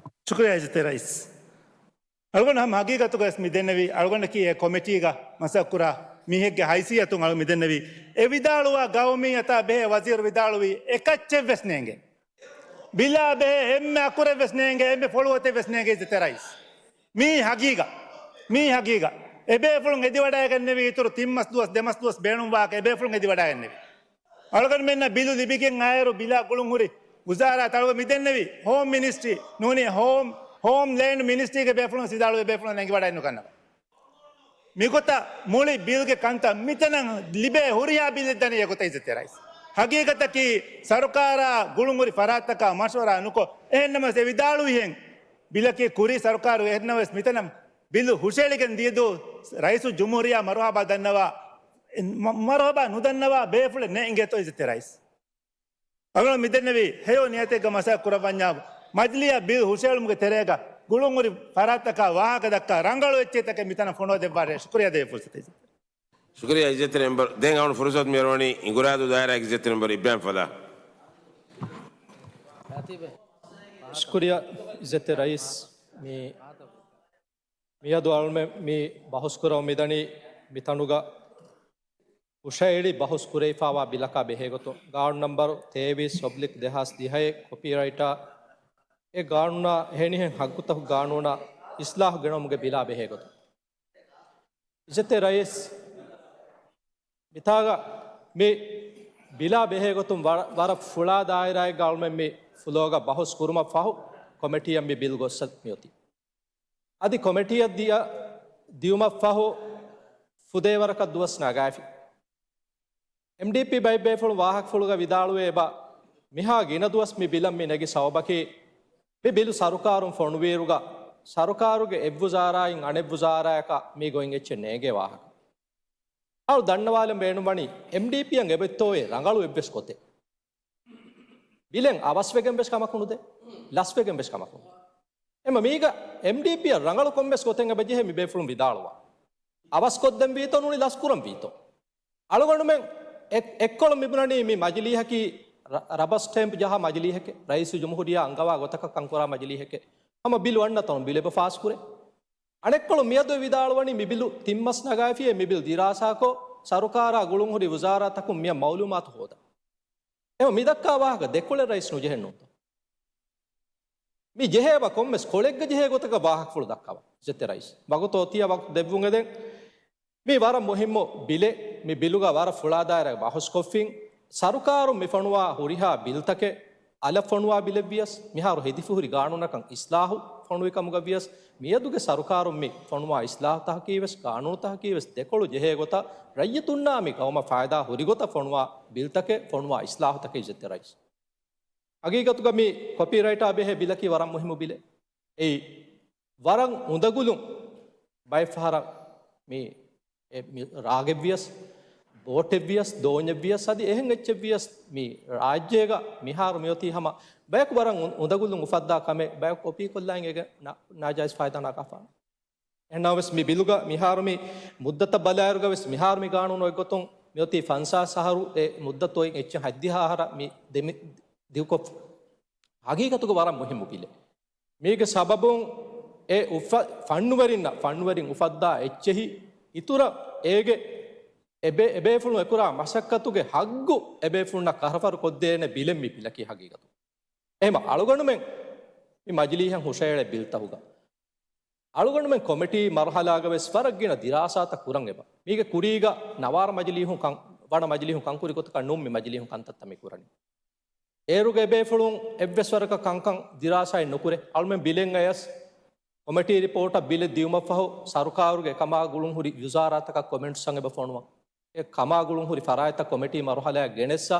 ޝުކުރިއްޔާ އިއްޒަތްތެރި ރައީސް. އަޅުގަނޑު ހަމަ ހަގީގަތުގަ ވެސް މި ދެންނެވި، އަޅުގަނޑަކީ އެ ކޮމިޓީގަ މަސައްކަތް ކުރާ މީހެއްގެ ހައިސިއްޔަތުން އަޅު މި ދެންނެވި. އެ ވިދާޅުވާ ގައުމިއްޔަތާ ބެހޭ ވަޒީރު ވިދާޅުވީ އެކައްޗެއް ވެސް ނޭނގެ. ބިލާ ބެހޭ އެންމެ އަކުރެއް ވެސް ނޭނގެ، އެންމެ ފޮޅުވަތެއް ވެސް ނޭނގެ އިއްޒަތްތެރި ރައީސް. މީ ހަގީގަ. މީ ހަގީގަ. އެބޭފުޅުން އެދިވަޑައިގެންނެވީ އިތުރު ތިން މަސް ދުވަސް، ދެ މަސް ދުވަސް ބޭނުންވާކަށް އެބޭފުޅުން އެދިވަޑައިގެންނެވީ. އަޅުގަނޑުމެންނަށް ބިލު ލިބިގެން އައިއިރު ބިލާ ގުޅުންހުރި ވުޒާރާތައް އަޅުގަނޑު މި ދެންނެވީ ހޯމް މިނިސްޓްރީ ނޫނީ ހޯމް، ހޯމް ލޭންޑް މިނިސްޓްރީގެ ބޭފުޅުން ވެސް ވިދާޅުވި ބޭފުޅުން އެނގިވަޑައެއް ނުގަންނަވާ. މިގޮތަށް މުޅި ބިލްގެ ކަންތައް މިތަނަށް ލިބޭ ހުރިހާ ބިލެއް ދަނީ އެގޮތަށް އިއްޒަތްތެރި ރައީސް. ހަގީގަތަކީ ސަރުކާރާ ގުޅުންހުރި ފަރާތްތަކާ މަޝްވަރާ ނުކޮށް، އެހެންނަމަވެސް އެ ވިދާޅުވިހެން ބިލަކީ ކުރީ ސަރުކާރު އެހެންނަމަވެސް މިތަނަށް ބިލު ހުށައެޅިގެން ދިޔަދޫ ރައީސުލްޖުމްހޫރިއްޔާ މަރުހަބާ ދަންނަވާ، މަ-، މަރުހަބާ ނުދަންނަވާ ބޭފުޅެއް ނެތް އިނގޭތޯ އިއްޒަތްތެރި ރައީސް. އަޅުގަނޑު މިދެންނެވީ ހެޔޮ ނިޔަތެއްގަ މަސައްކަތް ކުރައްވަންޏާ މަޖިލީހަށް ބިލް ހުށައެޅުމުގެ ތެރޭގަ ގުޅުންހުރި ފަރާތްތަކާ ވާހަކަ ދައްކާ ރަނގަޅު އެއްޗެއްތަކެއް މިތަނަށް ފޮނުވަދެއްވާށޭ. ޝުކުރިއްޔާ ދެވި ފުރުސަތަށް. ޝުކުރިއްޔާ އިއްޒަތްތެރި މެމްބަރު. ދެން އަޅުގަނޑު ފުރުސަތު މިއަރުވަނީ އިނގުރާދޫ ދާއިރާގެ އިއްޒަތްތެރި މެމްބަރު އިބްރާހިމް ފަލާ. ޝުކުރިއްޔާ އިއްޒަތްތެރި ރައީސް. މި މިއަދު އަޅުމެން މި ބަހުސް ކުރަމުން މިދަނީ މިތަނުގަ ހުށައެޅި ބަހުސް ކުރެވިފައިވާ ބިލަކާ ބެހޭގޮތުން. ގާނޫނު ނަމްބަރު ތޭވީސް އޮބްލިކް ދެހާސް ދިހައެއް ކޮޕީރައިޓާ އެ ގާނޫނާ އެހެނިހެން ހައްގުތަކުގެ ގާނޫނާ އިސްލާހު ގެނައުމުގެ ބިލާ ބެހޭގޮތުން. އިއްޒަތްތެރި ރައީސް، މިތާގަ މި ބިލާ ބެހޭގޮތުން ވަރަށް، ވަރަށް ފުޅާ ދާއިރާއެއްގަ އަޅުމެން މި ފުލޯގަ ބަހުސް ކުރުމަށް ފަހު ކޮމިޓީއަށް މި ބިލް ގޮއްސަ މިއޮތީ. އަދި ކޮމިޓީއަށް ދިޔަ، ދިޔުމަށްފަހު ފުދޭވަރަކަށް ދުވަސް ނަގާފި. އެމްޑީޕީ ބައެއް ބޭފުޅުން ވާހަކަފުޅުގަ ވިދާޅުވޭ އެބަ، މިހާ ގިނަ ދުވަސް މި ބިލަށް މި ނެގި ސަބަބަކީ، މި ބިލު ސަރުކާރުން ފޮނުވިއިރުގަ، ސަރުކާރުގެ އެއްވުޒާރާއިން އަނެއްވުޒާރާއަކަށް މި ގޮތް އެއްޗެއް ނޭނގޭ ވާހަކަ. އަޅު ދަންނަވާލަން ބޭނުންވަނީ، އެމްޑީޕީއަށް އެބައޮތްތޯއޭ ރަނގަޅު އެއްވެސް ގޮތެއް. ބިލެއް އަވަސްވެގެން ވެސް ކަމަކުނުދޭ، ލަސްވެގެން ވެސް ކަމަކުނުދޭ. އެމަ މީގަ އެމްޑީޕީއަށް ރަނގަޅު ކޮންމެސް ގޮތެއް އެބަޖެހޭ މި ބޭފުޅުން ވިދާޅުވާ. އަވަސްކޮށްދެންވީތޯ ނޫނީ ލަސްކުރަންވީތޯ. އަޅުގަނޑުމެން އެ-، އެއްކޮޅުން މިބުނަނީ މި މަޖިލީހަކީ ރަ-، ރަބަރ ސްޓޭމްޕް ޖަހާ މަޖިލީހެކޭ، ރައީސުލްޖުމްހޫރިއްޔާ އަންގަވާ ގޮތަކަށް ކަންކުރާ މަޖިލީހެކޭ. ހަމަ ބިލު އަންނަތަނުން ބިލު އެބަ ފާސްކުރޭ. އަނެއްކޮޅުން މިއަދު ވިދާޅުވަނީ މި ބިލު ތިން މަސް ނަގާފިއޭ، މި ބިލު ދިރާސާކޮށް، ސަރުކާރާ ގުޅުންހުރި ވުޒާރާތަކުން މިއަށް މައުލޫމާތު ހޯދަން. އެމަ މި ދައްކާ ވާހަކަ ދެކޮޅެއް ރައީސް ނުޖެހެން ނޫންތޯ؟ މި ޖެހޭ އެބަ ކޮންމެސް ކޮޅެއްގަ ޖެހޭ ގޮތަކަށް ވާހަކަފުޅު ދައްކަވާ އިއްޒަތްތެރި ރައީސް. ވަގުތު އޮތިއްޔާ ވަގުތު ދެއްވުން އެދެން. މީ ވަރަށް މުހިއްމު ބިލެއް. މި ބިލުގަ ވަރަށް ފުޅާ ދާއިރާގެ ބަހުސްކޮށްފިން. ސަރުކާރުން މި ފޮނުވާ ހުރިހާ ބިލްތަކެއް އަލަށް ފޮނުވާ ބިލެއްވިޔަސް، މިހާރު ހެދިފަހުރި ގާނޫނަކަށް އިސްލާހު ފޮނުވި ކަމުގަވިޔަސް، މިއަދުގެ ސަރުކާރުން މި ފޮނުވާ އިސްލާހުތަކަކީވެސް، ގާނޫނުތަކަކީވެސް ދެކޮޅު ޖެހޭ ގޮތަށް ރައްޔިތުންނާ މި ގައުމަށް ފައިދާ ހުރި ގޮތަށް ފޮނުވާ ބިލްތަކެއް، ފޮނުވާ އިސްލާހުތަކެއް އިއްޒަތްތެރި ރައީސް. ހަގީގަތުގަ މި ކޮޕީރައިޓާ ބެހޭ ބިލަކީ ވަރަށް މުހިއްމު ބިލެއް. އެއީ ވަރަށް އުނދަގުލުން ބައެއް ފަހަރަށް މި، އެ، މި ރާގެއްވިޔަސް، ބޯޓެއްވިޔަސް، ދޯންޏެއްވިޔަސް، އަދި އެހެން އެއްޗެއްވިޔަސް މި ރާއްޖޭގަ މިހާރު މިއޮތީ ހަމަ ބަޔަކު ވަރަށް އުން-، އުނދަގުލުން އުފައްދާ ކަމެއް، ބަޔަކު ކޮޕީކޮށްލާ އިނގޭ ނާ-، ނާޖާއިޒް ފައިދާ ނަގާފާނެ. އެހެންނަމަވެސް މި ބިލުގަ މިހާރު މި މުއްދަތަށް ބަލާއިރުގަ ވެސް މިހާރު މި ގާނޫނު އޮތްގޮތުން މިއޮތީ ފަންސާސް އަހަރު އެ މުއްދަތު އޮތް އެއްޗެއް ހަތްދިހަ އަހަރަށް މި ދެމި-، ދިގުކޮށް ހަގީގަތުގަ ވަރަށް މުހިއްމު ބިލެއް. މީގެ ސަބަބުން އެ އުފަ-، ފަންނުވެރިންނަށް، ފަންނުވެރިން އުފައްދާ އެއްޗެހި އިތުރަށް އޭގެ އެބޭ-، އެބޭފުޅުން އެކުރާ މަސައްކަތުގެ ހައްގު އެބޭފުޅުންނަށް ކަހަލަ ކޮށްދޭނެ ބިލެއް މި ބިލަކީ ހަގީގަތު. އެހެމަ އަޅުގަނޑުމެން މި މަޖިލީހަށް ހުށައެޅޭ ބިލްތަކުގަ އަޅުގަނޑުމެން ކޮމިޓީ މަރުހަލާގަ ވެސް ވަރަށް ގިނަ ދިރާސާތައް ކުރަން އެބަ. މީގެ ކުރީގަ ނަވާރަ މަޖިލީހުން ކަން، ވަނަ މަޖިލީހުން ކަންކުރި ގޮތަކަށް ނޫން މި މަޖިލީހުން ކަންތައްތައް މި ކުރަނީ. އޭރުގެ އެބޭފުޅުން އެއްވެސް ވަރަކަށް ކަންކަން ދިރާސާއެއް ނުކުރޭ. އަޅުމެން ބިލެއް އަޔަސް ކޮމިޓީ ރިޕޯޓަށް ބިލެއް ދިއުމަށްފަހު ސަރުކާރުގެ ކަމާ ގުޅުން ހުރި ވުޒާރާތަކަށް ކޮމެންޓްސް އެބަ ފޮނުވަން. އެ ކަމާ ގުޅުން ހުރި ފަރާތްތައް ކޮމިޓީ މަރުހަލާއަށް ގެނެއްސަ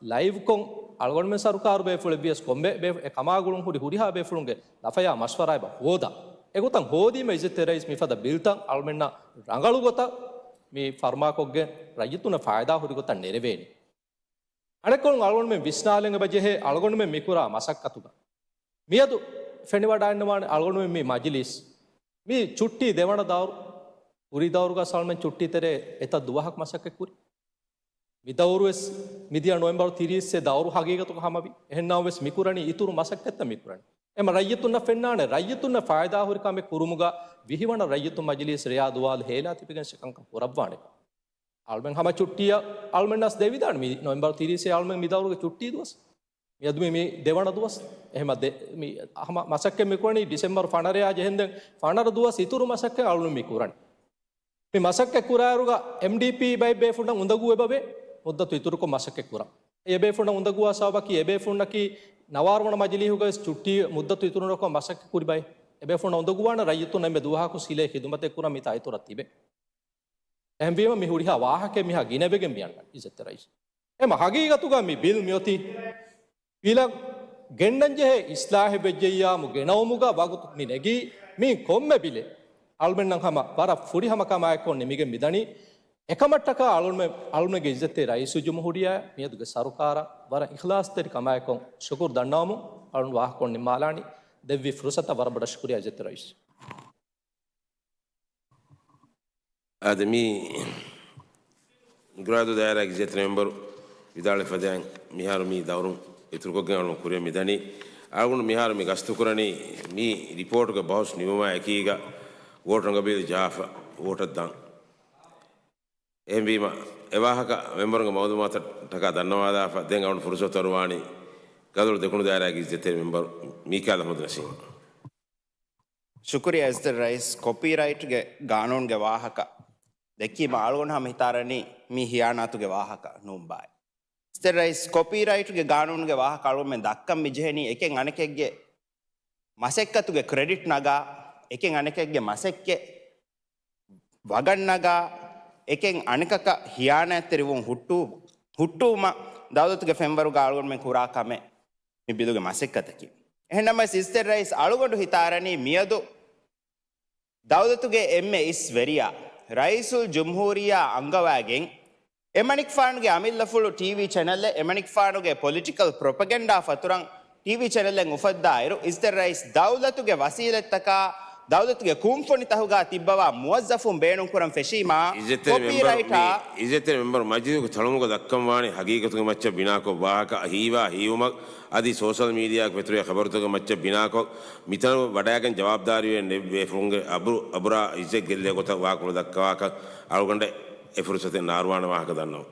ލައިވްކޮށް އަޅުގަނޑުމެން ސަރުކާރު ބޭފުޅެއް ވިޔަސް ކޮންމެ ބޭ-، އެ ކަމާ ގުޅުން ހުރި ހުރިހާ ބޭފުޅުންގެ ލަފަޔާ މަޝްވަރާ އެބަ ހޯދާ. އެގޮތަށް ހޯދީމަ އިއްޒަތްތެރި ރައީސް މިފަދަ ބިލްތައް އަޅުމެންނަށް ރަނގަޅު ގޮތަށް މި ފަރުމާކޮށްގެން ރައްޔިތުންނަށް ފައިދާ ހުރި ގޮތަށް ނެރެވޭނީ. އަނެއްކޮޅުން އަޅުގަނޑުމެން ވިސްނާލަން އެބަ ޖެހޭ އަޅުގަނޑުމެން މިކުރާ މަސައްކަތުގަ މިއަދު ފެނިވަޑައިންނަވާނެ އަޅުގަނޑުމެން މި މަޖިލީސް މި ޗުއްޓީ ދެވަނަ ދައުރު، ކުރީ ދައުރުގަ ސަލްމެން ޗުއްޓީ ތެރޭ އެތައް ދުވަހަކު މަސައްކަތް ކުރި. މި ދައުރުވެސް މިދިޔަ ނޮވެމްބަރު ތިރީސް އެ ދައުރު ހަގީގަތުގަ ހަމަވި. އެހެންނަމަވެސް މިކުރަނީ އިތުރު މަސައްކަތްތައް މިކުރަނީ. އެމަ ރައްޔިތުންނަށް ފެންނާނެ ރައްޔިތުންނަށް ފައިދާ ހުރި ކަމެއް ކުރުމުގަ ވިހިވަނަ ރައްޔިތުން މަޖިލީސް ރެޔާ ދުވާލު ހޭލާ ތިބިގެން އެކަންކަން ކުރައްވާނެ. އަޅުމެން ހަމަ ޗުއްޓީއަށް އަޅުމެންނަސް ދެވިދާނެ މި ނޮވެމްބަރު ތިރީސް އަޅުމެން މި ދައުރުގެ ޗުއްޓީ ދުވަސް. މިއަދު މި، މި ދެވަނަ ދުވަސް. އެހެމަ ދެ-، މި ހަމަ މަސައްކަތް މިކުރަނީ ޑިސެމްބަރު ފަނަރަޔާ ޖެހެންދެން ފަނަރަ ދުވަސް އިތުރު މަސައްކަތް އަޅުން މި ކުރަނީ. މި މަސައްކަތް ކުރާއިރުގަ އެމްޑީޕީ ބައެއް ބޭފުންނަށް އުނދަގޫ އެބަވޭ މުއްދަތު އިތުރުކޮށް މަސައްކަތް ކުރަން. އެ ބޭފުންނަށް އުނދަގޫވާ ސަބަބަކީ އެ ބޭފުންނަކީ ނަވާރަ ވަނަ މަޖިލީހުގަވެސް ޗުއްޓީ މުއްދަތު އިތުރުނުކޮށް މަސައްކަތް ކުރި ބައެއް. އެ ބޭފުންނަށް އުނދަގޫވާނެ ރައްޔިތުން އެންމެ ދުވަހަކު ސިލައެއް ޚިދުމަތެއް ކުރަން މިތާ އިތުރަށް ތިބެ. އެހެންވީމަ މި ހުރިހާ ވާހަކައެއް މިހާ ގިނަވެގެން މިއަންނަން އިއްޒަތްތެރި ރައީސް. އެމަ ހަގީގަތުގަ މި ބިލް މިއޮތީ ބިލަށް ގެންނަންޖެހޭ އިސްލާހެއްވެއްޖެއްޔާމު ގެނައުމުގަ ވަގުތު މި ނެގީ މި ކޮންމެ ބިލެއް އަޅުމެންނަށް ހަމަ ވަރަށް ފުރިހަމަ ކަމާއެކު ނިމިގެން މިދަނީ. އެކަމަށްޓަކާ އަޅުމެ-، އަޅުމެގެ އިއްޒަތްތެރި ރައީސުލްޖުމްހޫރިއްޔާ މިއަދުގެ ސަރުކާރަށް ވަރަށް އިޚްލާޞްތެރި ކަމާއެކު ޝުކުރު ދަންނަވަމުން އަޅުން ވާހަކަކޮޅު ނިންމާލާނީ. ދެއްވި ފުރުސަތަށް ވަރަށް ބޮޑަށް ޝުކުރިއްޔާ އިއްޒަތްތެރި ރައީސް. އާދެ، މި ގުރާދޫ ދާއިރާގެ އިއްޒަތްތެރި މެމްބަރު ވިދާޅުވި ފަދައިން، މިހާރު މި ދައުރުން އިތުރުކޮށްގެން އަޅުގަނޑު ކުރިއަށް މިދަނީ. އަޅުގަނޑު މިހާރު މި ގަސްތުކުރަނީ މި ރިޕޯޓުގެ ބަހުސް ނިމުމާ އެކީގަ ވޯޓް ރަނގަބީލު ޖަހާފަ ވޯޓަށް ދާން. އެހެންވީމަ، އެވާހަކަ މެމްބަރުންގެ މައުލޫމާތަށްޓަކާ ދަންނަވާލާފަ، ދެން އަޅުގަނޑު ފުރުސަތު އަރުވާނީ ގަދަރު ދެކުނު ދާއިރާގެ އިއްޒަތްތެރި މެމްބަރު މީކާލް އަޙްމަދު ނަސީމަށް. ޝުކުރިއްޔާ އިއްޒަތްތެރި ރައީސް. ކޮޕީރައިޓްގެ ގާނޫނުގެ ވާހަކަ ދެއްކީމަ އަޅުގަނޑު ހަމަ ހިތާރަނީ މީ ހިޔާނާތުގެ ވާހަކަ ނޫން ބާއޭ. އިއްޒަތްތެރި ރައީސް، ކޮޕީރައިޓްގެ ގާނޫނުގެ ވާހަކަ އަޅުގަނޑުމެން ދައްކަން މި ޖެހެނީ އެކެއް އަނެކެއްގެ މަސައްކަތުގެ ކްރެޑިޓް ނަގާ، އެކެއް އަނެކެއްގެ މަސައްކަތް ވަގަށް ނަގާ، އެކެއް އަނެކަކަށް ހިޔާނާތްތެރިވުން ހުއްޓު-، ހުއްޓުވުމަށް ދައުލަތުގެ ފެންވަރުގަ އަޅުގަނޑުމެން ކުރާ ކަމެއް މި ބިލުގެ މަސައްކަތަކީ. އެހެންނަމަވެސް އިއްޒަތްތެރި ރައީސް އަޅުގަނޑު ހިތާރަނީ މިއަދު ދައުލަތުގެ އެންމެ އިސް ވެރިޔާ ރައީސުލްޖުމްހޫރިއްޔާ އަންގަވައިގެން، އެމަނިކުފާނުގެ އަމިއްލަފުޅު ޓީވީ ޗެނަލެއް، އެމަނިކުފާނުގެ ޕޮލިޓިކަލް ޕްރޮޕަގެންޑާ ފަތުރަށް ޓީވީ ޗެނަލެއް އުފައްދާއިރު، އިއްޒަތްތެރި ރައީސް ދައުލަތުގެ ވަސީލަތްތަކާ، ދައުލަތުގެ ކުންފުނިތަހުގަ ތިއްބަވާ މުވައްޒަފުން ބޭނުންކުރަން ފެށީމާ، އިއްޒަތްތެރި މެމްބަރު، ކޮޕީރައިޓާ މި އިއްޒަތްތެރި މެމްބަރު މަޖިލީހުގެ ތަޅުމުގަ ދައްކަންވާނީ ހަގީގަތުގެ މައްޗަށް ބިނާކޮށް ވާހަކަ ހީވާ ހީވުމަށް އަދި ސޯޝަލް މީޑިއާގަ ފެތުރި ޚަބަރުތަކުގެ މައްޗަށް ބިނާކޮށް، މިތަނަށް ވަޑައިގެން ޖަވާބުދާރީވެ ނެތް ބޭފުޅުންގެ އަބުރު، އަބުރާ އިއްޒަތް ގެއްލޭ ގޮތަށް ވާހަކަ ދައްކަވާކަށް އަޅުގަނޑަށް އެ ފުރުސަތެއް ނާރުވާނެ ވާހަކަ ދަންނަވަން.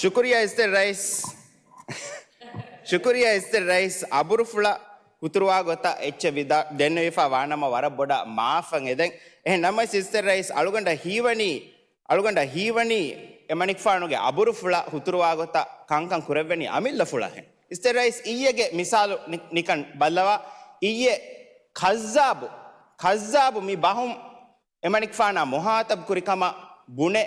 ޝުކުރިއްޔާ އިއްޒަތްތެރި ރައީސް. ޝުކުރިއްޔާ އިއްޒަތްތެރި ރައީސް، އަބުރުފުޅަށް ހުތުރުވާ ގޮތަށް އެއްޗެއް ވިދާ-، ދެންނެވިފަ ވާނަމަ ވަރަށް ބޮޑަށް މާފަށް އެދެން. އެހެން ނަމަވެސް އިއްޒަތްތެރި ރައީސް އަޅުގަނޑަށް ހީވަނީ، އަޅުގަނޑަށް ހީވަނީ އެމަނިކުފާނުގެ އަބުރުފުޅަށް ހުތުރުވާ ގޮތަށް ކަންކަން ކުރެއްވެނީ އަމިއްލަފުޅަށް ހެން. އިއްޒަތްތެރި ރައީސް އިއްޔެގެ މިސާލު ނި-، ނިކަން ބައްލަވާ. އިއްޔެ ކައްޒާބު، ކައްޒާބު މި ބަހުން އެމަނިކުފާނާ މުހާތަބް ކުރި ކަމަށް ބުނެ،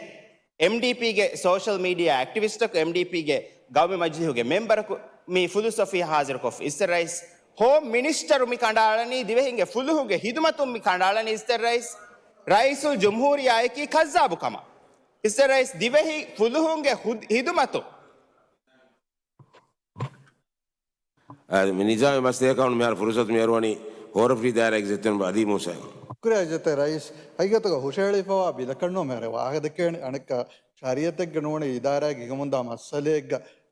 އެމްޑީޕީގެ ސޯޝަލް މީޑިއާ އެކްޓިވިސްޓަކު، އެމްޑީޕީގެ ގައުމީ މަޖިލީހުގެ މެމްބަރަކު މި ފުލުސް އޮފީހަށް ހާޒިރުކޮށްފި. އިއްޒަތްތެރި ރައީސް، ހޯމް މިނިސްޓަރު މި ކަނޑައަޅަނީ ދިވެހިންގެ ފުލުހުގެ ހިދުމަތުން މި ކަނޑައަޅަނީ އިއްޒަތްތެރި ރައީސް، ރައީސުލްޖުމްހޫރިއްޔާއަކީ ކައްޒާބު ކަމަށް. އިއްޒަތްތެރި ރައީސް، ދިވެހި ފުލުހުންގެ ހުދް-، ހިދުމަތުން. އާ، މި ނިޒާމީ މަސައްކަތަށް މިހާރު ފުރުސަތު މި އަރުވަނީ ހޯރަފުށި ދާއިރާގެ އިއްޒަތްތެރި އަލީ މޫސާއަށް. ޝުކުރިއްޔާ އިއްޒަތްތެރި ރައީސް، ހަގީގަތުގަ ހުށަހެޅިފަވާ ބިލަކަށްނު މިހާރު ވާހަކަ ދެއްކެވެނީ. އަނެއްކާ ޝަރީއަތެއްގަ ނޫނީ އިދާރާއެއްގަ ހިނގަމުންދާ މައްސަލައެއްގަ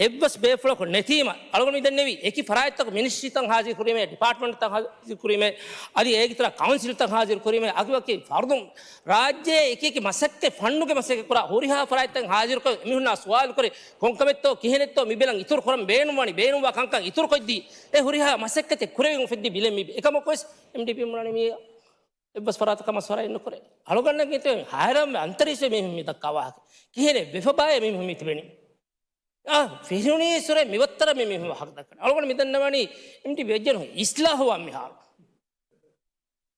އެއްވެސް ބޭފުޅަކު ނެތީމަ، އަޅުގަނޑު މިދެންނެވީ އެކި ފަރާތްތަކު މިނިސްޓްރީތައް ހާޒިރު ކުރީމޭ، ޑިޕާޓްމަންޓްތައް ހާޒިރު ކުރީމޭ، އަދި އޭގެ ތެރެއަށް ކައުންސިލްތައް ހާޒިރު ކުރީމޭ، އަދި ވަކި ފަރުދުން ރާއްޖޭ އެކި އެކި މަސައްކަތް، ފަންނުގެ މަސައްކަތް ކުރާ ހުރިހާ ފަރާތްތައް ހާޒިރުކޮށް، އެމީހުންނާ ސުވާލު ކުރި، ކޮންކަމެއްތޯ ކިހިނެއްތޯ މި ބިލަށް އިތުރު ކުރަން ބޭނުންވާނީ، ބޭނުންވާ ކަންކަން އިތުރު ކޮށްދީ، އެ ހުރިހާ މަސައްކަތެއް ކުރެވިގެން އުފެއްދި ބިލެއް މި ބި-، އެކަމަކުވެސް އެމްޑީޕީ ބުނާނީ މި އެއްވެސް ފަރާތަކަށް މަސްވަރާ އެއްނުކުރޭ. އަޅުގަނޑަށް އެތެ ހައިރާންވެ އަންތަރީސްވެ މީހުން މި ދައްކާ ވާހަކަ. ކިހިނެއް ވެފަބާއޭ މީހުން މި ތިބެނީ. އާ، ފިރިހުނީސުރެ މިވައްތަރަށް މި މީހުން ވާހަކަ ދައްކަނީ. އަޅުގަނޑު މި ދަންނަވަނީ އެމްޑީޕީ ވެއްޖެނު އިސްލާހުވާން މިހާރު.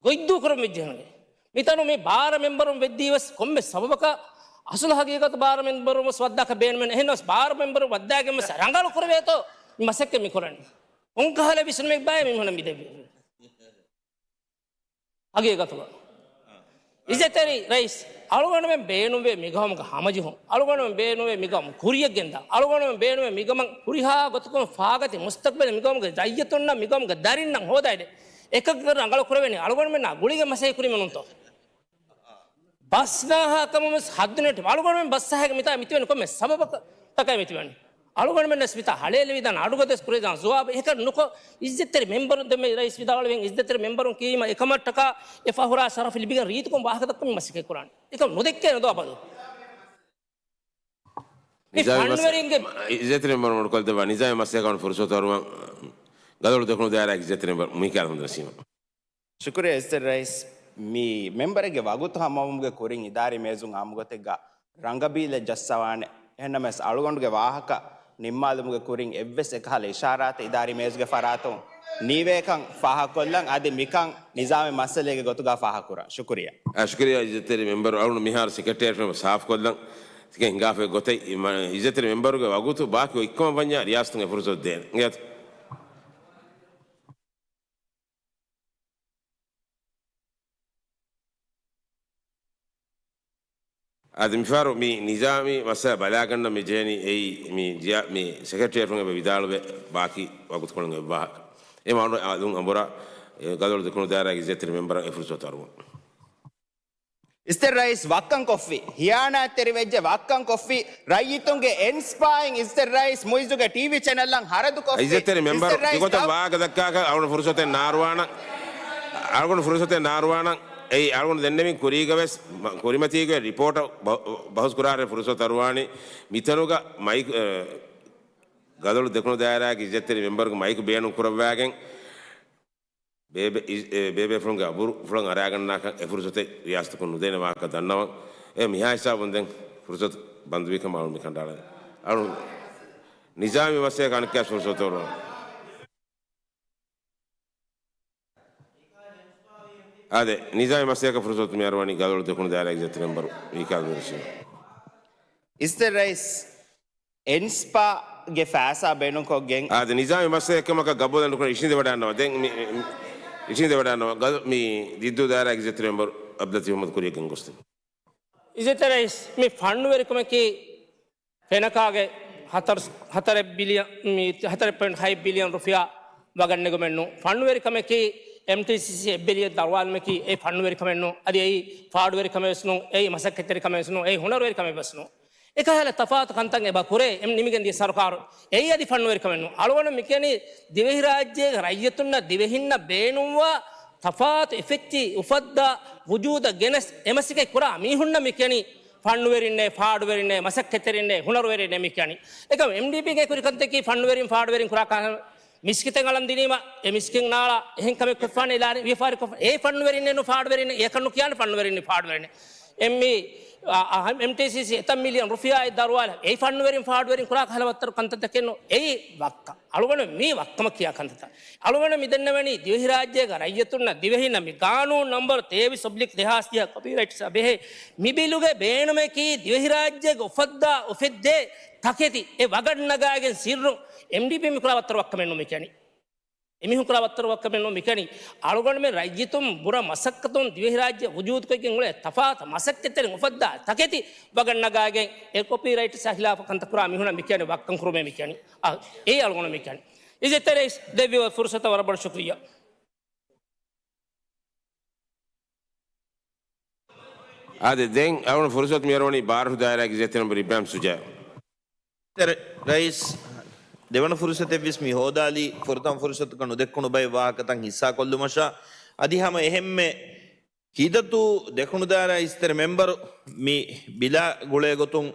ގޮތްދޫ ކުރަން ވެއްޖެނުގެ. މިތަނު މި ބާރަ މެމްބަރުން ވެއްދީވެސް ކޮންމެ ސަބަބަކަށް އަސުލު ހަގީގަތު ބާރަ މެމްބަރުން ވެސް ވައްދާކަށް ބޭނުމެއް ނެ. އެހެންނަމަސް ބާރަ މެމްބަރުން ވައްދާގެން ވެސް ރަނގަޅު ކުރެވޭތޯ މި މަސައްކަތް މި ކުރަނީ. ކޮންކަހަލަ ވިސްނުމެއްބާއޭ މީހުނަށް މި ދެއްވީ. ހަގީގަތުގަ. އިއްޒަތްތެރި ރައީސް، އަޅުގަނޑުމެން ބޭނުންވޭ މިގައުމުގަ ހަމަޖެހުން. އަޅުގަނޑުމެން ބޭނުންވޭ މިގައުމު ކުރިޔަށް ގެންދަން. އަޅުގަނޑުމެން ބޭނުންވޭ މިގަމަށް ހުރިހާ ގޮތަކުން ފާގަތި މުސްތަޤްބަލެއް މިގައުމުގެ ރައްޔިތުންނަށް މިގައުމުގެ ދަރިންނަށް ހޯދައިދޭ. އެކަކަށް ރަނގަޅު ކުރެވެނީ އަޅުގަނޑުމެންނާ ގުޅިގެން މަސައްކަތް ކުރީމަ ނޫންތޯ؟ ބަސްނާހާ ކަމަށް ވެސް ހައްދު ނެއްޓި. އަޅުގަނޑުމެން ބަސްއަހައިގެން މިތާ މިތިބެނީ ކޮންމެ ސަބަބަކަށް މިތިބެނީ. އަޅުގަނޑުމެންނަސް މިތާ ހަޅޭލެވިދާނެ، އަޑުގަދަވެސް ކުރެވިދާނެ ޒުވާބު އެކަން ނުކޮށް، އިއްޒަތްތެރި މެމްބަރުން ދެންމެ ރައީސް ވިދާޅުވެން، އިއްޒަތްތެރި މެމްބަރުން ކީމަ އެކަމަށްޓަކާ އެ ފަހުރާ ޝަރަފު ލިބިގެން ރީތިކޮށް ވާހަކަ ދައްކަމުން މަސައްކަތް ކުރާނެ. އެކަން ނުދެއްކޭނެ ދޯ އަބަދު. މި ނިޒާމީ މަސް-، ފަންވެރިންގެ އިއްޒަތްތެރި މެމްބަރުން މަޑުކޮށްދެއްވާ ނިޒާމީ މަސައްކަތް ފުރުސަތު އަރުވަން ގަދައަޅު ދެކުނު ދާއިރާގެ އިއްޒަތްތެރި މެމްބަރު މީކާ އަލްހަމްދު ނަސީމަށް. ޝުކުރިއްޔާ އިއްޒަތްތެރި ރައީސް. މި މެމްބަރެއްގެ ވަގުތު ހަމަވުމުގެ ކުރިން އިދާރީ މޭޒުން އާއްމުގޮތެއްގަ ރަނގަބީލެއް ޖައްސަވާނެ. އެހެންނަމަވެސް އަޅުގަނޑުގެ ވާހަކަ ނިންމާލުމުގެ ކުރިން އެއްވެސް އެކަހަލަ އިޝާރާތެއް އިދާރީ މޭޒުގެ ފަރާތުން ނީވޭކަން ފާހަގަކޮށްލަން. އަދި މިކަން ނިޒާމީ މައްސަލައެއްގެ ގޮތުގަ ފާހަގަކުރަން. ޝުކުރިއްޔާ. އާ، ޝުކުރިއްޔާ އިއްޒަތްތެރި މެމްބަރު. އަޅުގަނޑު މިހާރު ސެކްރެޓޭރިއޭޓް ސާފުކޮށްލަން ތިކެން ހިނގާފައި ގޮތެއް އި-، މަ-، އިއްޒަތްތެރި މެމްބަރުގެ ވަގުތު ބާކީ އޮތްކަމަށް ވަންޏާ ރިޔާސަތުން އެ ފުރުސަތު ދޭނެ. އިނގޭތަ؟ އަދި މިފަހަރު މި ނިޒާމީ މައްސަލަ ބަލާގަންނަން މި ޖެހެނީ އެއީ މި ޖިޔާ-، މި ސެކްރެޓޭރިއޭޓުން އެބަ ވިދާޅުވެ ބާކީ ވަގުތުކޮޅުން އެއްވާހަކަ. އެ މަ އަޅު-، އަލުން އަނބުރާ، އެ، ގަދައަޅު ދެކުނު ދާއިރާގެ އިއްޒަތްތެރި މެމްބަރަށް އެ ފުރުސަތު އަރުވަން. އިއްޒަތްތެރި ރައީސް ވައްކަން ކޮށްފި، ހިޔާނާތްތެރި ވެއްޖެ ވައްކަން ކޮށްފި، ރައްޔިތުންގެ އެންސްޕާއިން އިއްޒަތްތެރި ރައީސް މުއިއްޒުގެ ޓީވީ ޗެނަލްއަށް ހަރަދު ކޮށްފި. އިއްޒަތްތެރި މެމްބަރު، އިއްޒަތްތެރި ރައީސް ތިގޮތަށް ވާހަކަ ދައްކާކަށް އަޅުގަނޑު ފުރުސަތެއް ނާރުވާނަން. އަޅުގަނޑު ފުރުސަތެއް ނާރުވާނަން. އެއީ އަޅުގަނޑު ދެންނެވިން ކުރީގަވެސް މަ-، ކުރިމަތީގެ ރިޕޯޓަށް ބަ-، ބަހުސް ކުރާރޭ ފުރުސަތު އަރުވާނީ މިތަނުގަ މައިކު، އެ، ގަދައަޅު ދެކުނު ދާއިރާގެ އިއްޒަތްތެރި މެމްބަރުގެ މައިކު ބޭނުން ކުރައްވާގެން ބޭބެ-، އި-، އެ، ބޭބޭފުޅުންގެ އަބުރުފުޅަށް އަރާގަންނާކަށް އެ ފުރުސަތެއް ރިޔާސަތަކުން ނުދޭނެ ވާހަކަ ދަންނަވަން. އެ މިހާ ހިސާބުން ދެން ފުރުސަތު ބަންދުވީ ކަމަށް އަޅު މި ކަނޑައަޅަން. އަޅު ނިޒާމީ މައްސަލައަކަށް އަނެއްކާވެސް ފުރުސަތު އަރުވަން. އާދެ، ނިޒާމީ މައްސަލައަކަށް ފުރުސަތު މި އަރުވަނީ ގަދައަޅު ދެކުނު ދާއިރާގެ އިއްޒަތްތެރި މެމްބަރު މީކާ އަލްހަމްދު ނަސީމަށް. އިއްޒަތްތެރި ރައީސް، އެންސްޕާގެ ފައިސާ ބޭނުންކޮށްގެން. އާދެ، ނިޒާމީ މައްސަލައެއްކަމަކަށް ގަބޫލެއް ނުކުރަން އިށީނދެވަޑައިގަންނަވާ. ދެން މި، މި، މި، އިށީނދެވަޑައިގަންނަވާ. ގަދަ-، މި ދިއްދޫ ދާއިރާގެ އިއްޒަތްތެރި މެމްބަރު އަބްދުލްލަތީފް މުހައްމަދު ކުރިޔަށް ގެންގޮސްދެން. އިއްޒަތްތެރި ރައީސް، މި ފަންނުވެރިކަމަކީ ފެނަކާގެ ހަތަރު، ހަތަރެއް ބިލިއަން، މި ހަތަރެއް ޕޮއިންޓް ހަތް ބިލިއަން ރުފިޔާ ވަގަށް ނެގުމެއް ނޫން. ފަންނުވެރިކަމަކީ އެމްޓީސީސީ އެއް ބިލިއަން ދަރުވާލުމަކީ އެއީ ފަންނުވެރިކަމެއް ނޫން. އަދި އެއީ ފާޑުވެރިކަމެއް ވެސް ނޫން. އެއީ މަސައްކަތްތެރިކަމެއް ވެސް ނޫން. އެއީ ހުނަރުވެރިކަމެއް ވެސް ނޫން. އެކަހަލަ ތަފާތު ކަންތައް އެބަ ކުރޭ އެމް ނިމިގެން ދިޔަ ސަރުކާރު. އެއީ އަދި ފަންނުވެރިކަމެއް ނޫން. އަޅުގަނޑު މިކިޔަނީ ދިވެހިރާއްޖޭގެ ރައްޔިތުންނަށް ދިވެހިންނަށް ބޭނުންވާ ތަފާތު އެފެއްޗި އުފައްދާ ވުޖޫދަށް ގެނެސް އެމަސައްކަތް ކުރާ މީހުންނަށް މިކިޔަނީ ފަންނުވެރިންނޭ، ފާޑުވެރިންނޭ، މަސައްކަތްތެރިންނޭ، ހުނަރުވެރިންނޭ މިކިޔަނީ. އެކަމް އެމްޑީޕީގެ ކުރި ކަންތަކީ ފަންނުވެރިން ފާޑުވެރިން ކުރާ ކަން. މިސްކިތެއް އަޅަން ދިނީމަ، އެ މިސްކިތް ނާޅާ އެހެން ކަމެއް ކޮށްފާނެ އިލާނެ ވިޔަފާރި ކޮށްފާ. އެ ފަންނުވެރިންނެއް ނު ފާޑުވެރިން، އެކަން ނުކިޔާނެ ފަންނުވެރިން ފާޑުވެރިން. އެމް މި، އާ، އާ، އެމްޓީސީސީ އެތައް މިލިއަން ރުފިޔާއެއް ދަރުވާލަ. އެ ފަންނުވެރިން ފާޑުވެރިން ކުރާ ކަހަލަ ވައްތަރު ކަންތައްތަކެއް ނު. އެއީ ވައްކަ. އަޅުގަނޑު މީ ވައްކަމަށް ކިޔާ ކަންތައްތައް. އަޅުގަނޑު މި ދެންނެވެނީ ދިވެހިރާއްޖޭގެ ރައްޔިތުންނަށް ދިވެހިންނަށް މި ގާނޫނު ނަންބަރު ތޭވީސް އޮބްލިކް ދެހާސް ތިހަ ކޮޕީރައިޓްސްއާ ބެހޭ މި ބިލުގެ ބޭނުމަކީ ދިވެހިރާއްޖޭގެ އުފައްދާ އުފެއްދޭ ތަކެތި އެ ވަގަށް ނަގާގެން ސިއްރުން. އެމްޑީޕީ މި ކުރާ ވައްތަރު ވައްކަމެއް ނޫން މި ކިޔަނީ. އެމީހުން ކުރާ ވައްތަރު ވައްކަމެއް ނޫން މި ކިޔަނީ. އަޅުގަނޑުމެން ރައްޔިތުން ބުރަ މަސައްކަތުން ދިވެހިރާއްޖެ ވުޖޫދުކޮށްގެން އުޅޭ ތަފާތު މަސައްކަތްތެރިން އުފައްދާ ތަކެތި ވަގަށް ނަގާގެން އެ ކޮޕީރައިޓްސްއާ ހިލާފަށް ކަންތައް ކުރާ މީހުނަށް މި ކިޔަނީ ވައްކަން ކުރުމޭ މި ކިޔަނީ. އާ، އެއީ އަޅުގަނޑު މި ކިޔަނީ. އިއްޒަތްތެރި ރައީސް ދެއްވި ފުރުސަތަށް ވަރަށް ބޮޑަށް ޝުކުރިއްޔާ. އާދެ، ދެން އަޅުގަނޑު ފުރުސަތު މި އަރުވަނީ ބާރަށު ދާއިރާގެ އިއްޒަތްތެރި މެމްބަރު އިބްރާހިމް ސުޖާ. ތެރެ ރައީސް، ދެވަނަ ފުރުސަތެއްވެސް މި ހޯދާލީ، ފުރަތަމަ ފުރުސަތުގަ ނުދެއްކުނު ބައެއް ވާހަކަތައް ހިއްސާކޮށްލުމަށާ، އަދި ހަމަ އެހެންމެ ކިދަތޫ ދެކުނުދާރާ އިސްތެރެ މެމްބަރު މި ބިލާ ގުޅޭގޮތުން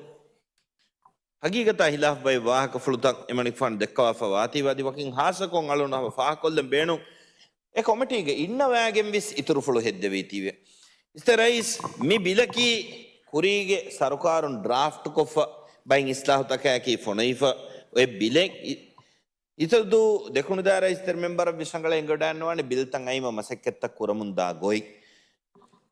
ހަގީގަތާ ހިލާފް ބައެއް ވާހަކަފުޅުތައް އެމަނިކުފާނު ދެއްކަވާފަ ވާތީވެ، އަދި ވަކިން ހާއްސަކޮށް އަޅުން ހަމަ ފާހަގަކޮށްލަން ބޭނުން. އެ ކޮމިޓީގެ އިންނަވާގެން ވެސް އިތުރުފުޅު ހެއްދެވީތީވެ. އިސްތެ ރައީސް، މި ބިލަކީ ކުރީގެ ސަރުކާރުން ޑްރާފްޓް ކޮށްފަ ބައިން އިސްލާހުތަކާއެކީ ފޮނުވިފަ އޮތް ބިލެއް. އި-، އިތުރު ދޫ ދެކުނުދާރާ އިސްތެރެ މެމްބަރަށް ވެސް ރަނގަޅަށް އެނގިވަޑައިގަންނަވާނެ ބިލްތައް އައިމަ މަސައްކަތްތައް ކުރަމުން ދާ ގޮތް.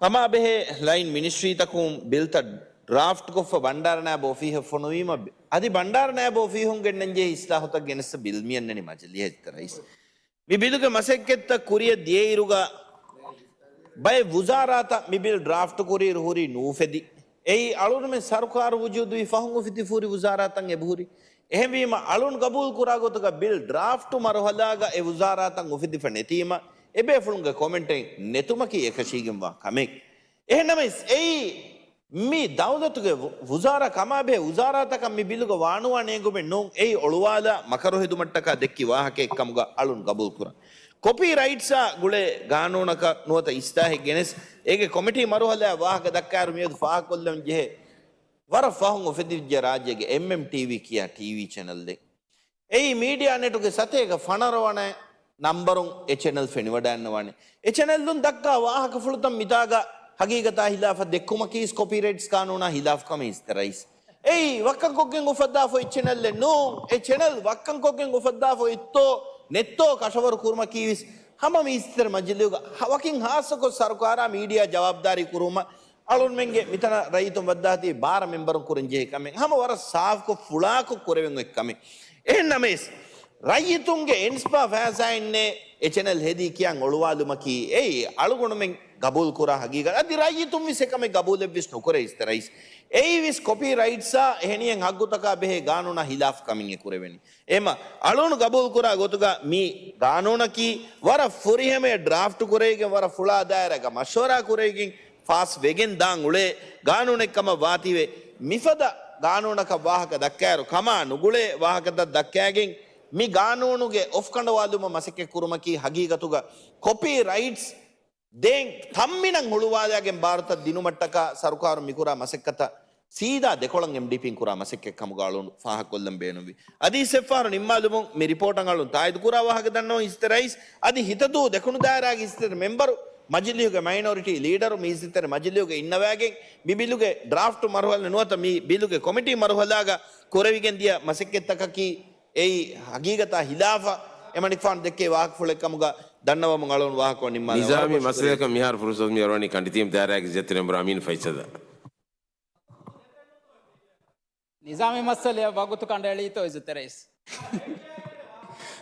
ކަމާބެހޭ ލައިން މިނިސްޓްރީތަކުން ބިލްތައް ޑްރާފްޓް ކޮށްފަ ބަންޑާރަ ނާއިބު އޮފީހަށް ފޮނުވީމަ، އަދި ބަންޑާރަ ނާއިބު އޮފީހުން ގެންނަންޖެހޭ އިސްލާހުތައް ގެނެއްސަ ބިލް މިއަންނަނީ މަޖިލީހަށް އިސްތެ ރައީސް. މި ބިލުގެ މަސައްކަތްތައް ކުރިއަށް ދިޔައިރުގަ ބައެއް ވުޒާރާތައް މި ބިލް ޑްރާފްޓް ކުރިއިރު ހުރީ ނޫފެދި. އެއީ އަޅުގަނޑުމެން ސަރުކާރު ވުޖޫދުވި ފަހުން އުފެދިފަ ހުރި ވުޒާރާތައް އެބަހުރި. އެހެންވީމަ އަޅުން ގަބޫލު ކުރާ ގޮތުގަ ބިލް ޑްރާފްޓް މަރުހަލާގަ އެ ވުޒާރާތައް އުފެދިފަ ނެތީމަ، އެބޭފުޅުންގެ ކޮމެންޓެއް ނެތުމަކީ އެކަށީގެންވާ ކަމެއް. އެހެންނަމަވެސް އެއީ މި ދައުލަތުގެ ވު-، ވުޒާރާ ކަމާބެހޭ ވުޒާރާތަކަށް މި ބިލުގަ ވާނުވާ ނޭނގުމެއް ނޫން. އެއީ އޮޅުވާލާ މަކަރު ހެދުމަށްޓަކާ ދެއްކި ވާހަކައެއް ކަމުގަ އަޅުން ގަބޫލު ކުރަން. ކޮޕީ ރައިޓްސާ ގުޅޭ ގާނޫނަކަށް ނުވަތަ އިސްލާހެއް ގެނެސް، އޭގެ ކޮމިޓީ މަރުހަލާ ވާހަކަ ދައްކާއިރު މިއަދު ފާހަގަކޮށްލަން ޖެހޭ ވަރަށް ފަހުން އުފެދިއްޖެ ރާއްޖޭގެ އެމްއެމް ޓީވީ ކިޔާ ޓީވީ ޗެނަލްއެއް. އެއީ މީޑިއާ ނެޓުގެ ސަތޭކަ ފަނަރަ ވަނަ ނަންބަރުން އެ ޗެނަލް ފެނިވަޑައިންނަވާނެ. އެ ޗެނަލްއުން ދައްކާ ވާހަކަފުޅުތައް މިތާގަ ހަގީގަތާ ހިލާފަށް ދެއްކުމަކީ ކޮޕީ ރައިޓްސް ގާނޫނާ ހިލާފް ކަމެއް އިސްތެ ރައީސް. އެއީ ވައްކަންކޮށްގެން އުފައްދާފަ އޮތް ޗެނަލްއެއް ނޫން. އެ ޗެނަލް ވައްކަންކޮށްގެން އުފައްދާފަ އޮތްތޯ ނެތްތޯ ކަށަވަރު ކުރުމަކީވެސް ހަމަ މި އިސްތެރެ މަޖިލީހުގަ ހަ-، ވަކިން ހާއްސަކޮށް ސަރުކާރާ މީޑިއާ ޖަވާބުދާރީ ކުރުމަށް އަޅުންމެންގެ މިތަނަށް ރައްޔިތުން ވައްދާތީ ބާރަ މެމްބަރުން ކުރަން ޖެހޭ ކަމެއް ހަމަ ވަރަށް ސާފްކޮށް ފުޅާކޮށް ކުރެވެން އޮތް ކަމެއް. އެހެން ނަމަވެސް، ރައްޔިތުންގެ އިންސިޕާ ފައިސާއިންނޭ އެ ޗެނަލް ހެދީ ކިޔަން އޮޅުވާލުމަކީ އެއީ އަޅުގަނޑުމެން ގަބޫލު ކުރާ ހަގީގަތް. އަދި ރައްޔިތުން ވެސް އެކަމެއް ގަބޫލެއް ވެސް ނުކުރޭ އިސްތެ ރައީސް. އެއީ ވެސް ކޮޕީ ރައިޓްސާ އެހެނިހެން ހައްގުތަކާ ބެހޭ ގާނޫނާ ހިލާފް ކަމެއް އެ ކުރެވެނީ. އެހެންމަ އަޅުން ގަބޫލު ކުރާ ގޮތުގަ މި ގާނޫނަކީ ވަރަށް ފުރިހަމަޔަށް ޑްރާފްޓް ކުރެވިގެން ވަރަށް ފުޅާ ދާއިރާގަ މަޝްވަރާ ކުރެވިގެން ފާސް ވެގެން ދާން އުޅޭ ގާނޫނެއް ކަމަށް ވާތީވެ، މިފަދަ ގާނޫނަކަށް ވާހަކަ ދައްކާއިރު ކަމާ ނުގުޅޭ ވާހަކަތައް ދައްކާގެން މި ގާނޫނުގެ އޮފް ކަނޑަވާލުމަށް މަސައްކަތް ކުރުމަކީ ހަގީގަތުގަ ކޮޕީ ރައިޓްސް ދޭން ތަންމިނަށް ހުޅުވާލާގެން ބާރުތައް ދިނުމަށްޓަކާ ސަރުކާރުން މިކުރާ މަސައްކަތަށް ސީދާ ދެކޮޅަށް އެމްޑީޕީން ކުރާ މަސައްކަތް ކަމުގަ އަޅުން ފާހަގަކޮށްލަން ބޭނުންވި. އަދި އިސްތެފާރު ނިންމާލުމުން މި ރިޕޯޓަށް އަޅުން ތާއީދު ކުރާ ވާހަކަ ދަންނަވަން އިސްތެ ރައީސް. އަދި ހިތަދޫ ދެކުނު ދާއިރާގެ އިސްތެރެ މެމްބަރު މަޖިލީހުގެ މައިނޯރިޓީ ލީޑަރު މި އިސްތެރެ މަޖިލީހުގެ އިންނަވާގެން މި ބިލުގެ ޑްރާފްޓް މަރުހަލަ ނުވަތަ މި ބިލުގެ ކޮމިޓީ މަރުހަލާގަ ކުރެވިގެން ދިޔަ މަސައްކަތްތަކަކީ އެއީ ހަގީގަތާ ހިލާފަށް އެމަނިކުފާނު ދެއްކޭ ވާހަކަފުޅެއް ކަމުގަ ދަންނަވަމުން އަޅުން ވާހަކަ ނިންމާލަން. ނިޒާމީ ވަރަށް ބޮޑަށް ޝުކުރިއްޔާ. މައްސަލައަކަށް މިހާރު ފުރުސަތު މި އަރުވަނީ ކަނޑިތީމް ދާއިރާގެ އިއްޒަތްތެރި މެމްބަރު އަމީން ފައިސަލަށް. ނިޒާމީ މައްސަލައަށް ވަގުތު ކަނޑައެޅީތޯ އިއްޒަތްތެރި ރައީސް؟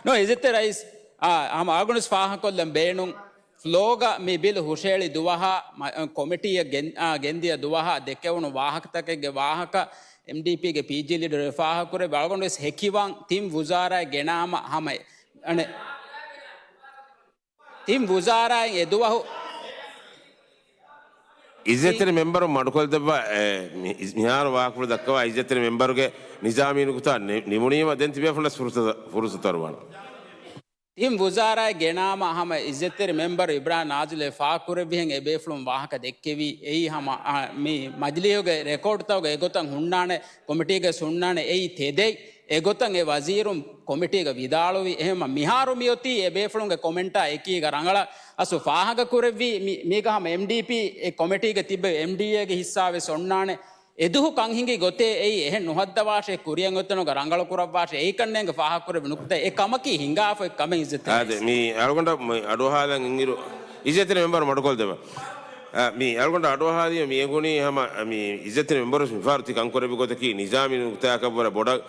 ނޯ، އިއްޒަތްތެރި ރައީސް، އާ، ހަމަ އަޅުގަނޑުވެސް ފާހަގަކޮށްލަން ބޭނުން. ފްލޯގަ މި ބިލް ހުށައެޅި ދުވަހާ، މަ-، ކޮމިޓީއަށް ގެން-، އާ، ގެންދިޔަ ދުވަހާ ދެކެވުނު ވާހަކަތަކެއްގެ ވާހަކަ އެމްޑީޕީގެ ޕީޖީ ލީޑަރު ފާހަގަކުރެއްވި އަޅުގަނޑުވެސް ހެކިވާން ތިން ވުޒާރާއެއް ގެނާމަ ހަމަ އަނެއް. ތިން ވުޒާރާއިން އެދުވަހު އިއްޒަތްތެރި މެމްބަރު މަޑުކޮށްދެއްވާ، އެ، މި-، މިހާރު ވާހަކަފުޅު ދައްކަވާ އިއްޒަތްތެރި މެމްބަރުގެ ނިޒާމީ ނުކުތާ ނި-، ނިމުނީމަ ދެން ތިބޭފުޅަސް ފުރުސަ-، ފުރުސަތު އަރުވާނަން. ތިން ވުޒާރާއެއް ގެނާމަ ހަމަ އިއްޒަތްތެރި މެމްބަރު އިބްރާހިމް ނާޒިލް އެ ފާހަގަކުރެއްވިހެން އެބޭފުޅުން ވާހަކަ ދެއްކެވީ. އެއީ ހަމަ، އާ، މި މަޖިލީހުގެ ރެކޯޑްތަކުގަ އެގޮތަށް ހުންނާނެ، ކޮމިޓީގަ ހުންނާނެ އެއީ ތެދެއް. އެގޮތަށް އެ ވަޒީރުން ކޮމިޓީގަ ވިދާޅުވި. އެހެންމަ މިހާރު މިއޮތީ އެބޭފުޅުންގެ ކޮމެންޓާ އެކީގަ ރަނގަޅަށް އަސްލު ފާހަގަކުރެއްވީ. މި-، މީގަ ހަމަ އެމްޑީޕީ އެ ކޮމިޓީގަ ތިއްބެވި އެމްޑީއޭގެ ހިއްސާވެސް އޮންނާނެ. އެދުހު ކަން ހިނގި ގޮތޭ އެއީ އެހެން ނުހައްދަވާށޭ، ކުރިއަށް އޮތްތަނުގަ ރަނގަޅު ކުރައްވާށޭ، އެއީ ކަންނޭނގެ ފާހަގަކުރެއްވި ނުކުތާ. އެ ކަމަކީ ހިނގާފަ އޮތް ކަމެއް އިއްޒަތްތެރި އާދެ، ރައީސް. މި އަޅުގަނޑަށް މި އަޑުއަހާލަން އިންއިރު އިއްޒަތްތެރި މެމްބަރު މަޑުކޮށްދެއްވާ. އާ، މި އަޅުގަނޑަށް އަޑުއަހާލީ މި އެނގުނީ ހަމަ މި އިއްޒަތްތެރި މެމްބަރު މިފަހަރު ތި ކަންކުރެއްވި ގޮތަކީ ނިޒާމީ ނުކުތާއަކަށްވުރެ ބޮޑަށް،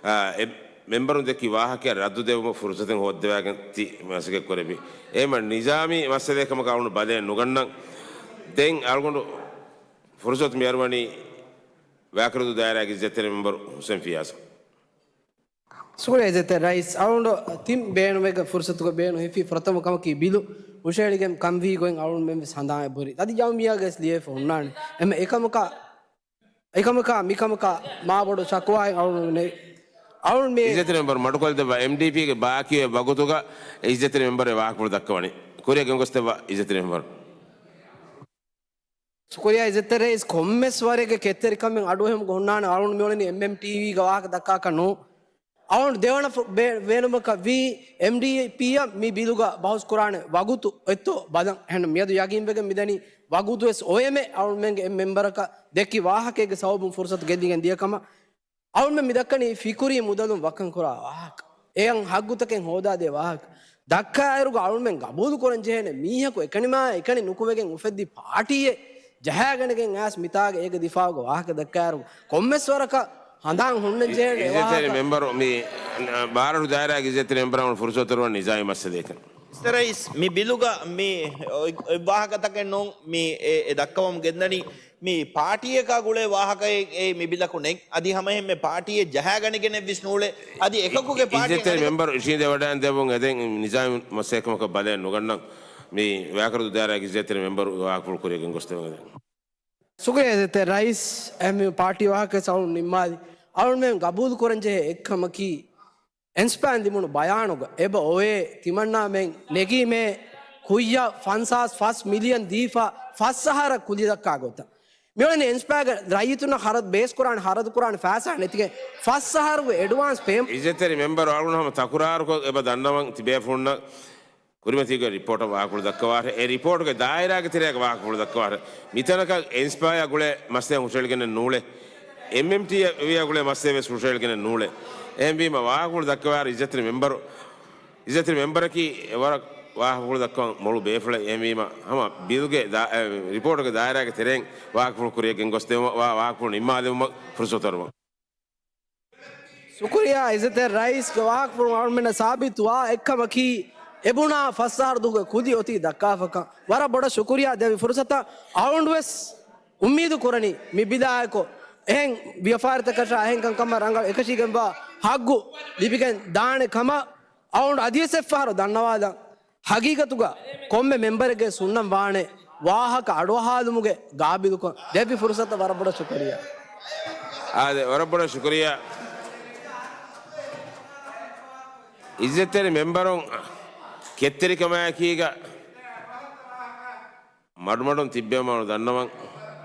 އާ، އެ މެމްބަރުން ދެއްކި ވާހަކައަށް ރައްދު ދެވުމަށް ފުރުސަތެއް ހޯއްދެވާގެން ތި މަސައްކަތް ކުރެއްވި. އެހެންމަ ނިޒާމީ މައްސަލައެއް ކަމަކަށް އަޅުގަނޑު ބަލައެއް ނުގަންނަން. ދެން އަޅުގަނޑު ފުރުސަތު މި އަރުވަނީ ވާކުރެދު ދާއިރާގެ އިއްޒަތްތެރި މެމްބަރު ހުސެން ފިޔާސަށް. ޝުކުރިއްޔާ އިއްޒަތްތެރި ރައީސް. އަޅުގަނޑު ތިން ބޭނުމެއްގެ ފުރުސަތުގަ ބޭނުން ހިފީ ފުރަތަމަ ކަމަކީ ބިލު ހުށައެޅިގެން ކަންވީ ގޮތް އަޅުގަނޑުމެން ވެސް ހަނދާން އެބަހުރި. އަދި ޖަމްއިއްޔާގައި ވެސް ލިޔެފަ ހުންނާނެ. އެމަ އެކަމަކާ، އެކަމަކާ މިކަމަކާ މާ ބޮޑު ޝަކުވާއެއް އަޅުގަނޑު ނެތް. އަޅުން މި އިއްޒަތްތެރި މެމްބަރު މަޑުކޮށްލަދެއްވާ އެމްޑީޕީގެ ބާކީ އޮތް ވަގުތުގަ އިއްޒަތްތެރި މެމްބަރު ވާހަކަފުޅު ދައްކަވަނީ. ކުރިޔަށް ގެންގޮސްދެއްވާ އިއްޒަތްތެރި މެމްބަރު. ޝުކުރިއްޔާ އިއްޒަތްތެރި ރައީސް، ކޮންމެސް ވަރެއްގެ ކެތްތެރިކަމެއް އަޑުއެހުމުގެ ހުންނާނެ. އަޅުން މިއުޅެނީ އެމްއެމްޓީވީގެ ވާހަކަ ދައްކާކަށް ނޫން. އަޅުން ދެވަނަ ފު-، ބޭ-، ބޭނުމަކަށް ވީ އެމްޑީޕީއަށް މި ބިލުގަ ބަހުސް ކުރާނެ ވަގުތު އޮތްތޯ ބަލަން. އެހެން މިއަދު ޔަގީންވެގެން މިދަނީ ވަގުތުވެސް އޮވޭމޭ. އަޅުންމެންގެ އެއް މެމްބަރަކަށް ދެއްކި ވާހަކައިގެ ސަބަބުން ފުރުސަތު ގެއްލިގެން ދިޔަކަމަށް. އަޅުމެން މިދައްކަނީ ފިކުރީ މުދަލުން ވައްކަން ކުރާ ވާހަކަ. އެއަށް ހައްގުތަކެއް ހޯދާދޭ ވާހަކަ. ދައްކާއިރުގަ އަޅުމެން ގަބޫލު ކުރަން ޖެހޭނެ މީހަކު އެކަނިމާ އެކަނި ނުކުމެގެން އުފެއްދި ޕާޓީއެއް ޖަހާގަނެގެން އައިސް މިތާގަ އޭގެ ދިފާއުގަ ވާހަކަ ދައްކާއިރު ކޮންމެސް ވަރަކަށް ހަނދާން ހުންނަން ޖެހޭނެ އިއްޒަތްތެރި ވާހަކަ. މެމްބަރު މި ބާރަށު ދާއިރާގެ އިއްޒަތްތެރި މެމްބަރަށް ފުރުސަތު ދެއްވަން ނިޒާމީ މައްސަލައެއް. މިސްޓަރ ރައީސް، މި ބިލުގަ މި އޮތް، އޮތް ވާހަކަތަކެއް ނޫން މި އެ، އެ ދައްކަވަމުން ގެންދަނީ. މި ޕާޓީއަކާ ގުޅޭ ވާހަކައެއް އެއީ މި ބިލަކު ނެތް. އަދި ހަމައެހެންމެ ޕާޓީއެއް ޖަހާގަނެގެނެއްވެސް ނޫޅޭ. އަދި އެކަކުގެ ޕާޓީ އިއްޒަތްތެރި މެމްބަރު އިށީނދެވަޑައިގެން ދެއްވުން އެދެން ނިޒާމީ މައްސަލައެއްކަމަކަށް ބަލައެއް ނުގަންނަން. މި ވާކަރު ދާއިރާގެ އިއްޒަތްތެރި މެމްބަރު ވާހަކަފުޅު ކުރިޔަށް ގެންގޮސްދެވުން އެދެން. ޝުކުރިއްޔާ އިއްޒަތްތެރި ރައީސް. އެހެން މި ޕާޓީ ވާހަކަ ސައުން ނިންމާލި. އަޅުމެން ގަބޫލު ކުރަންޖެހޭ އެއްކަމަކީ، އިންސްޕާއިން ލިބުނު ބަޔާނުގަ އެބަ އޮވޭ ތިމަންނާމެން ނެގީމޭ ކުއްޔަށް ފަންސާސް ފަސް މިލިއަން ދީފަ ފަސް އަހަރަށް ކުލި ދައްކާ ގޮތަށް. މިއުޅެނީ އިންސްޕާގަ ރައްޔިތުންނަށް ޚަރަދު ބޭސްކުރާނެ، ޚަރަދުކުރާނެ ފައިސާ ނެތިގެން ފަސް އަހަރުގެ އެޑްވާންސް ޕޭމަ. އިއްޒަތްތެރި މެމްބަރު އަޅުގަނޑު ހަމަ ތަކުރާރުކޮށް އެބަ ދަންނަވަން ތިބޭފުޅުންނަށް ކުރިމަތީގެ ރިޕޯޓަށް ވާހަކަފުޅު ދައްކަވާށެ. އެ ރިޕޯޓުގެ ދާއިރާގެ ތެރޭގަ ވާހަކަފުޅު ދައްކަވާށެ. މިތަނަކަށް އިންސްޕާޔާ ގުޅޭ މައްސަލަ ހުށައެޅިގެނެއް ނޫޅޭ. އެމްއެމްޓީއާ ގުޅޭ މައްސަލަ ވެސް ހުށައެޅިގެނެއް ނޫޅޭ. އެހެންވީމަ ވާހަކަފުޅު ދައްކަވާ އިއްޒަތްތެރި މެމްބަރު، އިއްޒަތްތެރި މެމްބަރަކީ އެ ވަރަށް ވާހަކަފުޅު ދައްކަވަން މޮޅު ބޭފުޅެއް. އެހެންވީމަ ހަމަ ބިލުގެ ދާ-، އެ، ރިޕޯޓުގެ ދާއިރާގެ ތެރެއިން ވާހަކަފުޅު ކުރިޔަށް ގެންގޮސްދެވުމަށް ވާ ވާހަކަފުޅު ނިންމާލެވުމަށް ފުރުސަތު އަރުވަން. ޝުކުރިއްޔާ އިއްޒަތްތެރި ރައީސްގެ ވާހަކަފުޅުން އަޅުމެންނަށް ސާބިތުވާ އެއްކަމަކީ، އެބުނާ ފަސް އަހަރު ދުވަހުގެ ކުލި އޮތީ ދައްކާފަކަން. ވަރަށް ބޮޑަށް ޝުކުރިއްޔާ ދެއްވި ފުރުސަތަށް. އަޅުގަނޑުވެސް އުއްމީދު ކުރަނީ މި ބިލާއެކު އެހެން ވިޔަފާރިތަކަށާ އެހެން ކަންކަމަށް ރަނގަޅު އެކަށީގެންވާ ހައްގު ލިބިގެން ދާނެ ކަމަށް. އަޅުގަނޑު އަދިވެސް އެއްފަހަރު ދަންނަވާލަން. ހަގީގަތުގަ ކޮންމެ މެމްބަރެއްގެ ހުންނަން ވާނެ ވާހަކަ އަޑުއަހާލުމުގެ ގާބިލުކަން. ދެއްވި ފުރުސަތަށް ވަރަށް ބޮޑަށް ޝުކުރިއްޔާ. އާދެ، ވަރަށް ބޮޑަށް ޝުކުރިއްޔާ. އިއްޒަތްތެރި މެމްބަރުން ކެތްތެރިކަމާއެކީގަ މަޑުމަޑުން ތިއްބެވުމަށް ދަންނަވަން.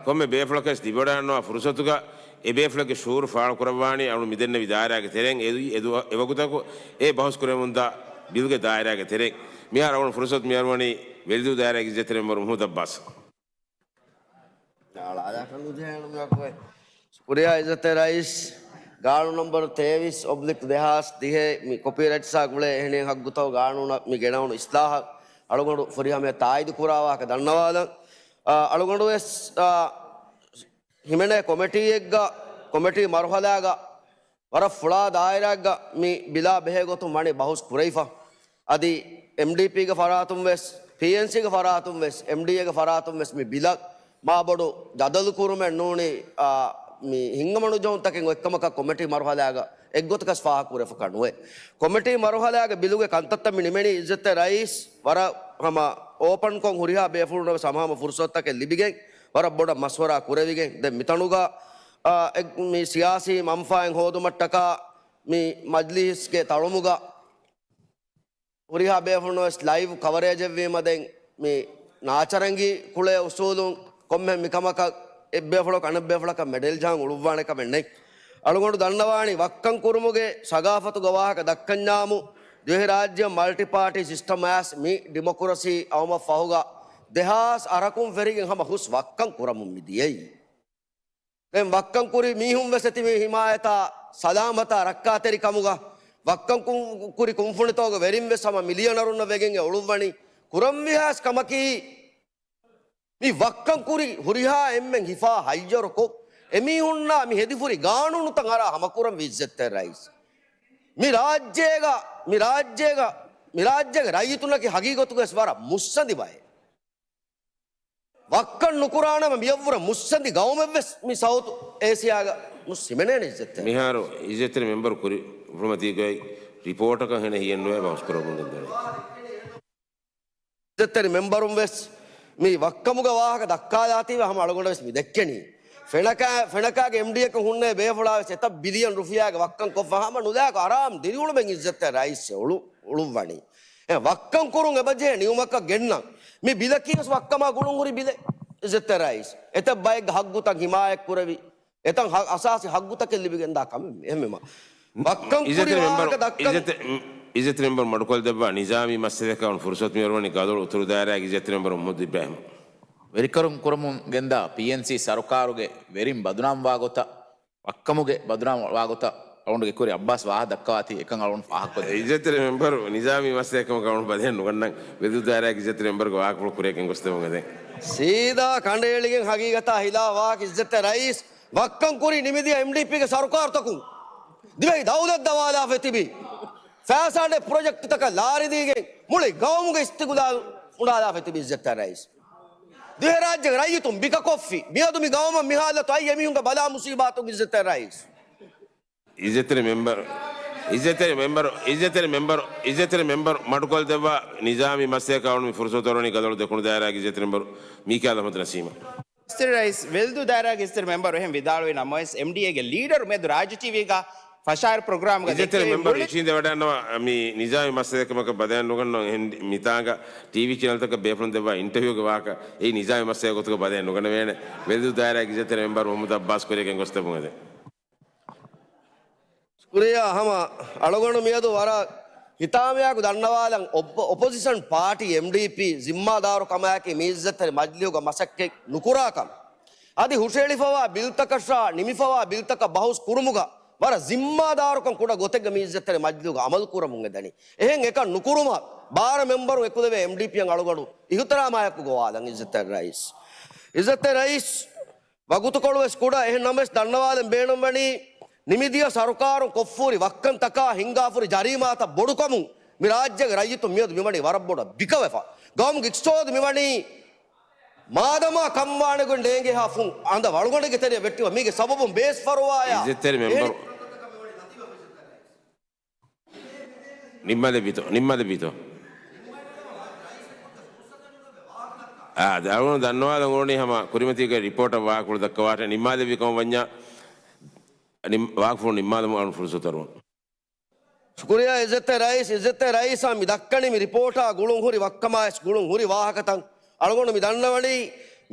ކޮންމެ ބޭފުޅަކަށް ލިބިވަޑައިގަންނަވާ ފުރުސަތުގަ އެ ބޭފުޅެއްގެ ޝުޢޫރު ފާޅުކުރައްވާނީ އަޅުން މިދެންނެވި ދާއިރާގެ ތެރެއިން. އެ، އެ ދުވަ-، އެވަގުތަކު އެ ބަހުސް ކުރެވެމުންދާ ބިލުގެ ދާއިރާގެ ތެރެއިން. މިހާރު އަޅުގަނޑު ފުރުސަތު މިއަރުވަނީ ވެލިދޫ ދާއިރާގެ އިއްޒަތްތެރި މެމްބަރު މުޙައްމަދު ޢައްބާސް. ޝުކުރިއްޔާ އިއްޒަތްތެރި ރައީސް. ގާނޫނު ނަންބަރު ތޭވީސް އޮބްލިކް ދެހާސް ދިހަ މި ކޮޕީރައިޓްސްއާ ގުޅޭ އެހެނިހެން ހައްގުތައް ގާނޫނަށް މި ގެނައުނު އިސްލާހަށް އަޅުގަނޑު ފުރިހަމަޔަށް ތާއީދު ކުރާ ވާހަކަ ދަންނަވާލަން. އަ، އަޅުގަނޑު ވެސް، އަ، ހިމެނޭ ކޮމިޓީއެއްގަ، ކޮމިޓީ މަރުހަލާގަ ވަރަށް ފުޅާ ދާއިރާއެއްގަ މި ބިލާ ބެހޭ ގޮތުން ވަނީ ބަހުސް ކުރެވިފަ. އަދި އެމްޑީޕީގެ ފަރާތުން ވެސް، ޕީއެންސީގެ ފަރާތުން ވެސް، އެމްޑީއޭގެ ފަރާތުން ވެސް މި ބިލަށް މާ ބޮޑު ޖަދަލު ކުރުމެއް ނޫނީ، އާ، މި ހިނގަމަނުޖެހުންތަކެއް އޮތްކަމަކަށް ކޮމިޓީ މަރުހަލާގަ އެއްގޮތަކަސް ފާހަގަ ކުރެފަކަށް ނުވޭ. ކޮމިޓީ މަރުހަލާގެ ބިލުގެ ކަންތައްތައް މި ނިމެނީ އިއްޒަތްތެރި ރައީސް ވަރަށް ހަމަ އޯޕަންކޮށް ހުރިހާ ބޭފުޅުންނަށް ވެސް ހަމަހަމަ ފުރުސަތުތަކެއް ލިބިގެން ވަރަށް ބޮޑަށް މަޝްވަރާ ކުރެވިގެން ދެން މިތަނުގަ، އާ، އެ، މި ސިޔާސީ މަންފާއެއް ހޯދުމަށްޓަކާ މި މަޖްލިސްގެ ތަޅުމުގަ ހުރިހާ ބޭފުޅުން ވެސް ލައިވް ކަވަރޭޖެއްވީމަ ދެން މި ނާޗަރަނގީ ކުޅޭ އުސޫލުން ކޮންމެ މިކަމަކަށް އެއްބޭފުޅަކު އަނެއްބޭފުޅަކަށް މެޑެލް ޖަހަން އުޅުއްވާނެ ކަމެއް ނެތް. އަޅުގަނޑު ދަންނަވާނީ ވައްކަން ކުރުމުގެ ސަގާފަތުގެ ވާހަކަ ދައްކަންޏާމު ދިވެހިރާއްޖެއަށް މަލްޓި ޕާޓީ ސިސްޓަމް އައިސް މި ޑިމޮކްރަސީ އައުމަށް ފަހުގަ ދެހާސް އަށަކުން ފެށިގެން ހަމަ ހުސް ވައްކަން ކުރަމުން މި ދިޔައީ. ދެން ވައްކަން ކުރި މީހުން ވެސް އެތިބީ ހިމާޔަތާ، ސަލާމަތާ، ރައްކާތެރިކަމުގަ ވައްކަން ކު-، ކުރި ކުންފުނިތަކުގެ ވެރިން ވެސް ހަމަ މިލިޔަނަރުންނަށް ވެގެން އެ އުޅުއްވަނީ. ކުރަންވީހާސް ކަމަކީ، މި ވައްކަން ކުރި ހުރިހާ އެންމެން ހިފާ ހައްޔަރުކޮށް، އެމީހުންނާ މި ހެދިފުރި ގާނޫނުތައް އަރާ ހަމަކުރަން ވީ އިއްޒަތްތެރި ރައީސް. މި ރާއްޖޭގަ، މި ރާއްޖޭގަ، މި ރާއްޖޭގެ ރައްޔިތުންނަކީ ހަގީގަތުގަވެސް ވަރަށް މުއްސަނދި ބައެއް. ވައްކަން ނުކުރާނަމަ މިޔަށްވުރެ މުއްސަނދި ގައުމެއްވެސް މި ސައުތު އޭސިޔާގަ ނުސް ހިމެނޭނެ އިއްޒަތްތެރި. މިހާރު އިއްޒަތްތެރި މެމްބަރު ކުރި ފުރިހަމަތީގައި ރިޕޯޓަކަށް ހެނެއް ހިޔެއްނުވޭ ބަހުސްކުރަމުން ގެންދަނީ. އިއްޒަތްތެރި މެމްބަރުން ވެސް މި ވައްކަމުގެ ވާހަކަ ދައްކާލާތީވެ ހަމަ އަޅުގަނޑަށް ވެސް މި ދެއްކެނީ. ފެނަކާ، ފެނަކާގެ އެމްޑީއަކަށް ހުންނެވި ބޭފުޅާވެސް އެތައް ބިލިއަން ރުފިޔާގެ ވައްކަން ކޮށްފަ ހަމަ ނުލާކޮށް އަރާމް ދިރިއުޅުމެއް އިއްޒަތްތެރި ރައީސް އެ އުޅު، އުޅުއްވަނީ. އެ ވައްކަން ކުރުން އެބަޖެހޭ ނިޔުމަކަށް ގެންނަން. މި ބިލަކީވެސް ވައްކަމާ ގުޅުން ހުރި ބިލެއް. އިއްޒަތްތެރި ރައީސް. އެތައް ބައެއްގެ ހައްގުތައް ހިމާޔަތް ކުރެވި، އެތައް ހަ، އަސާސީ ހައްގުތަކެއް ލިބިގެންދާ ކަމެއް މި. އެހެންވީމަ ވައްކަން ކުރި އިއްޒަތްތެރި މެމްބަރު، ވާހަކަ ދައްކަން. އިއްޒަތް، އިއްޒަތްތެރި މެމްބަރު މަޑުކޮށްދެއްވާ ނިޒާމީ މައްސަލައަކަށް އަޅުން ފުރުސަތު މިއަރުވަނީ ގަދޮޅު އުތުރު ދާއިރާގެ އިއްޒަތްތެރި މެމްބަރު މުހައްމަދު އިބްރާހިމަށް. ވެރިކަރުން ކުރަމުން ގެންދާ ޕީއެންސީ ސަރުކާރުގެ ވެރިން ބަދުނާމްވާ ގޮތަށް، ވައްކަމުގެ ބަދުނާމްވާ ގޮތަށް އަޅުގަނޑުގެ ކުރި އައްބާސް ވާހަކަ ދައްކަވާތީ އެކަން އަޅުގަނޑު ފާހަގަކޮށްދެއްވަން. އިއްޒަތްތެރި މެމްބަރު ނިޒާމީ މައްސަލައަކަށް އަޅުގަނޑު ބަދަހި ނުގަންނަން. ވެލުދޫ ދާއިރާގެ އިއްޒަތްތެރި މެމްބަރުގެ ވާހަކަފުޅު ކުރިއަށް ގެންގޮސްދެއްވަން އެދެން. ސީދާ ކަނޑައެޅިގެން ހަގީގަތާ ހިލާފް ވާހަކަ އިއްޒަތްތެރި ރައީސް ވައްކަން ކުރި ނިމިދިޔަ އެމްޑީޕީގެ ސަރުކާރުތަކުން ދިވެހި ދައުލަތް ދަވާލާފައި ތިބި ފައިސާ ނެތް ޕްރޮޖެކްޓްތަކަށް ލާރިދީގެން މުޅި ގައުމުގެ އިސްތިގުލާލު އުނާލާފައި ތިބި އިއްޒަތްތެރި ރައީސް. ދިވެހިރާއްޖޭގެ ރައްޔިތުން ބިކަކޮށްފި މިއަދު މި ގައުމަށް މި ހާލަތު އައީ އެމީހުންގެ ބަލާ މުސީބާތުން އިއްޒަތްތެރި ރައީސް. އިއްޒަތްތެރި މެމްބަރު، އިއްޒަތްތެރި މެމްބަރު، އިއްޒަތްތެރި މެމްބަރު، އިއްޒަތްތެރި މެމްބަރު މަޑުކޮށްދެއްވާ ނިޒާމީ މައްސަލައަކަށް އަޅުން މި ފުރުސަތު އަރުވަނީ ގަދޮޅު ދެކުނު ދާއިރާގެ އިއްޒަތްތެރި މެމްބަރު މީކާލް އަޙްމަދު ނަސީމަށް. އިއްޒަތްތެރި ރައީސް ވެލްދޫ ދާއިރާގެ އިއްޒަތްތެރި މެމްބަރު އެހެން ވިދާޅުވި ނަމަވެސް، އެމްޑީއޭގެ ލީޑަރު މިއަދު ރާއްޖެ ޓީވީގަ ފަށާއިރު ޕްރޮގްރާމްގަ އިއްޒަތްތެރި ދެއްކެވި މެމްބަރު ބުލެޓް އިށީނދެވަޑައިގަންނަވާ މި ނިޒާމީ މައްސަލައެއް ކަމަކަށް ބަދަހި ނުގަންނަވަން. އެހެން މިތާނގަ ޓީވީ ޗެނަލްތަކަށް ބޭފުޅުން ދެއްވާ އިންޓަވިއުގެ ވާހަކަ އެއީ ނިޒާމީ މައްސަލައެއް ގޮތުގަ ބަދަހި ނުގަނެވޭނެ. ވެލްދޫ ދާއިރާގެ އިއްޒަތްތެރި މެމްބަރު މުހައްމަދު އައްބާސް ކުރިއަށް ގެންގޮސްދެއްވުން އެދެން. ޝުކުރިއްޔާ ހަމަ އަޅުގަނޑު މިއަދު ވަރަށް ހިތާމަޔާއެކު ދަންނަވާލަން އޮޕް، އޮޕޮޒިޝަން ޕާޓީ އެމްޑީޕީ ޒިންމާދާރު ކަމާއެކީ މި އިއްޒަތްތެރި މަޖިލީހުގަ މަސައްކަތް ނުކުރާކަން. އަދި ހުށައެޅިފަވާ ބިލްތަކަށާ ނިމިފަވާ ބިލްތަކަށް ބަހުސް ކުރުމުގަ ވަރަށް ޒިންމާދާރުކަން ކުޑަ ގޮތެއްގަ މި އިއްޒަތްތެރި މަޖިލީހުގަ އަމަލު ކުރަމުން އެދަނީ. އެހެން އެކަން ނުކުރުމަށް ބާރަ މެމްބަރުން އެކުލެވޭ އެމްޑީޕީއަށް އަޅުގަނޑު އިހުތިރާމާއެކު ގޮވާލަން އިއްޒަތްތެރި ރައީސް. އިއްޒަތްތެރި ރައީސް ވަގުތުކޮޅުވެސް ކުޑަ، އެހެން ނަމަވެސް ދަންނަވާލަން ބޭނުންވަނީ، ނިމިދިޔަ ސަރުކާރުން ކޮށްފޫރި ވައްކަންތަކާ ހިންގާފުރި ޖަރީމާތައް ބޮޑުކަމުން މި ރާއްޖޭގެ ރައްޔިތުން މިއަދު މިވަނީ ވަރަށް ބޮޑަށް ބިކަވެފަ. ގައުމުގެ އިޤްތިޞާދު މިވަނީ މާދަމާ ކަންވާނެގޮތް ނޭނގޭހާ ފުން އަނދަ ވަޅުގަނޑެއްގެ ތެރެއަށް ވެއްޓިވަ މީގެ ސަބަބުން ބޭސް ފަރުވާޔާ އިއްޒަތްތެރި މެމްބަރު. ނިންމާލެއްވީތޯ؟ ނިންމާލެއްވީތޯ؟ އާ، އަޅުގަނޑު ދަންނަވާލަން އުޅުނީ ހަމަ ކުރިމަތީގެ ރިޕޯޓަށް ވާހަކަފުޅު ދައްކަވާށޭ. ނިންމާލެއްވި ކަމަށް ވަންޏާ، ނިން، ވާހަކަފުޅު ނިންމާލަމުން އަޅުން ފުރުސަތު އަރުވަން. ޝުކުރިއްޔާ އިއްޒަތްތެރި ރައީސް، އިއްޒަތްތެރި ރައީސާ މި ދައްކަނީ މި ރިޕޯޓާ ގުޅުން ހުރި ވައްކަމާވެސް ގުޅުން ހުރި ވާހަކަތައް. އަޅުގަނޑު މި ދަންނަވަނީ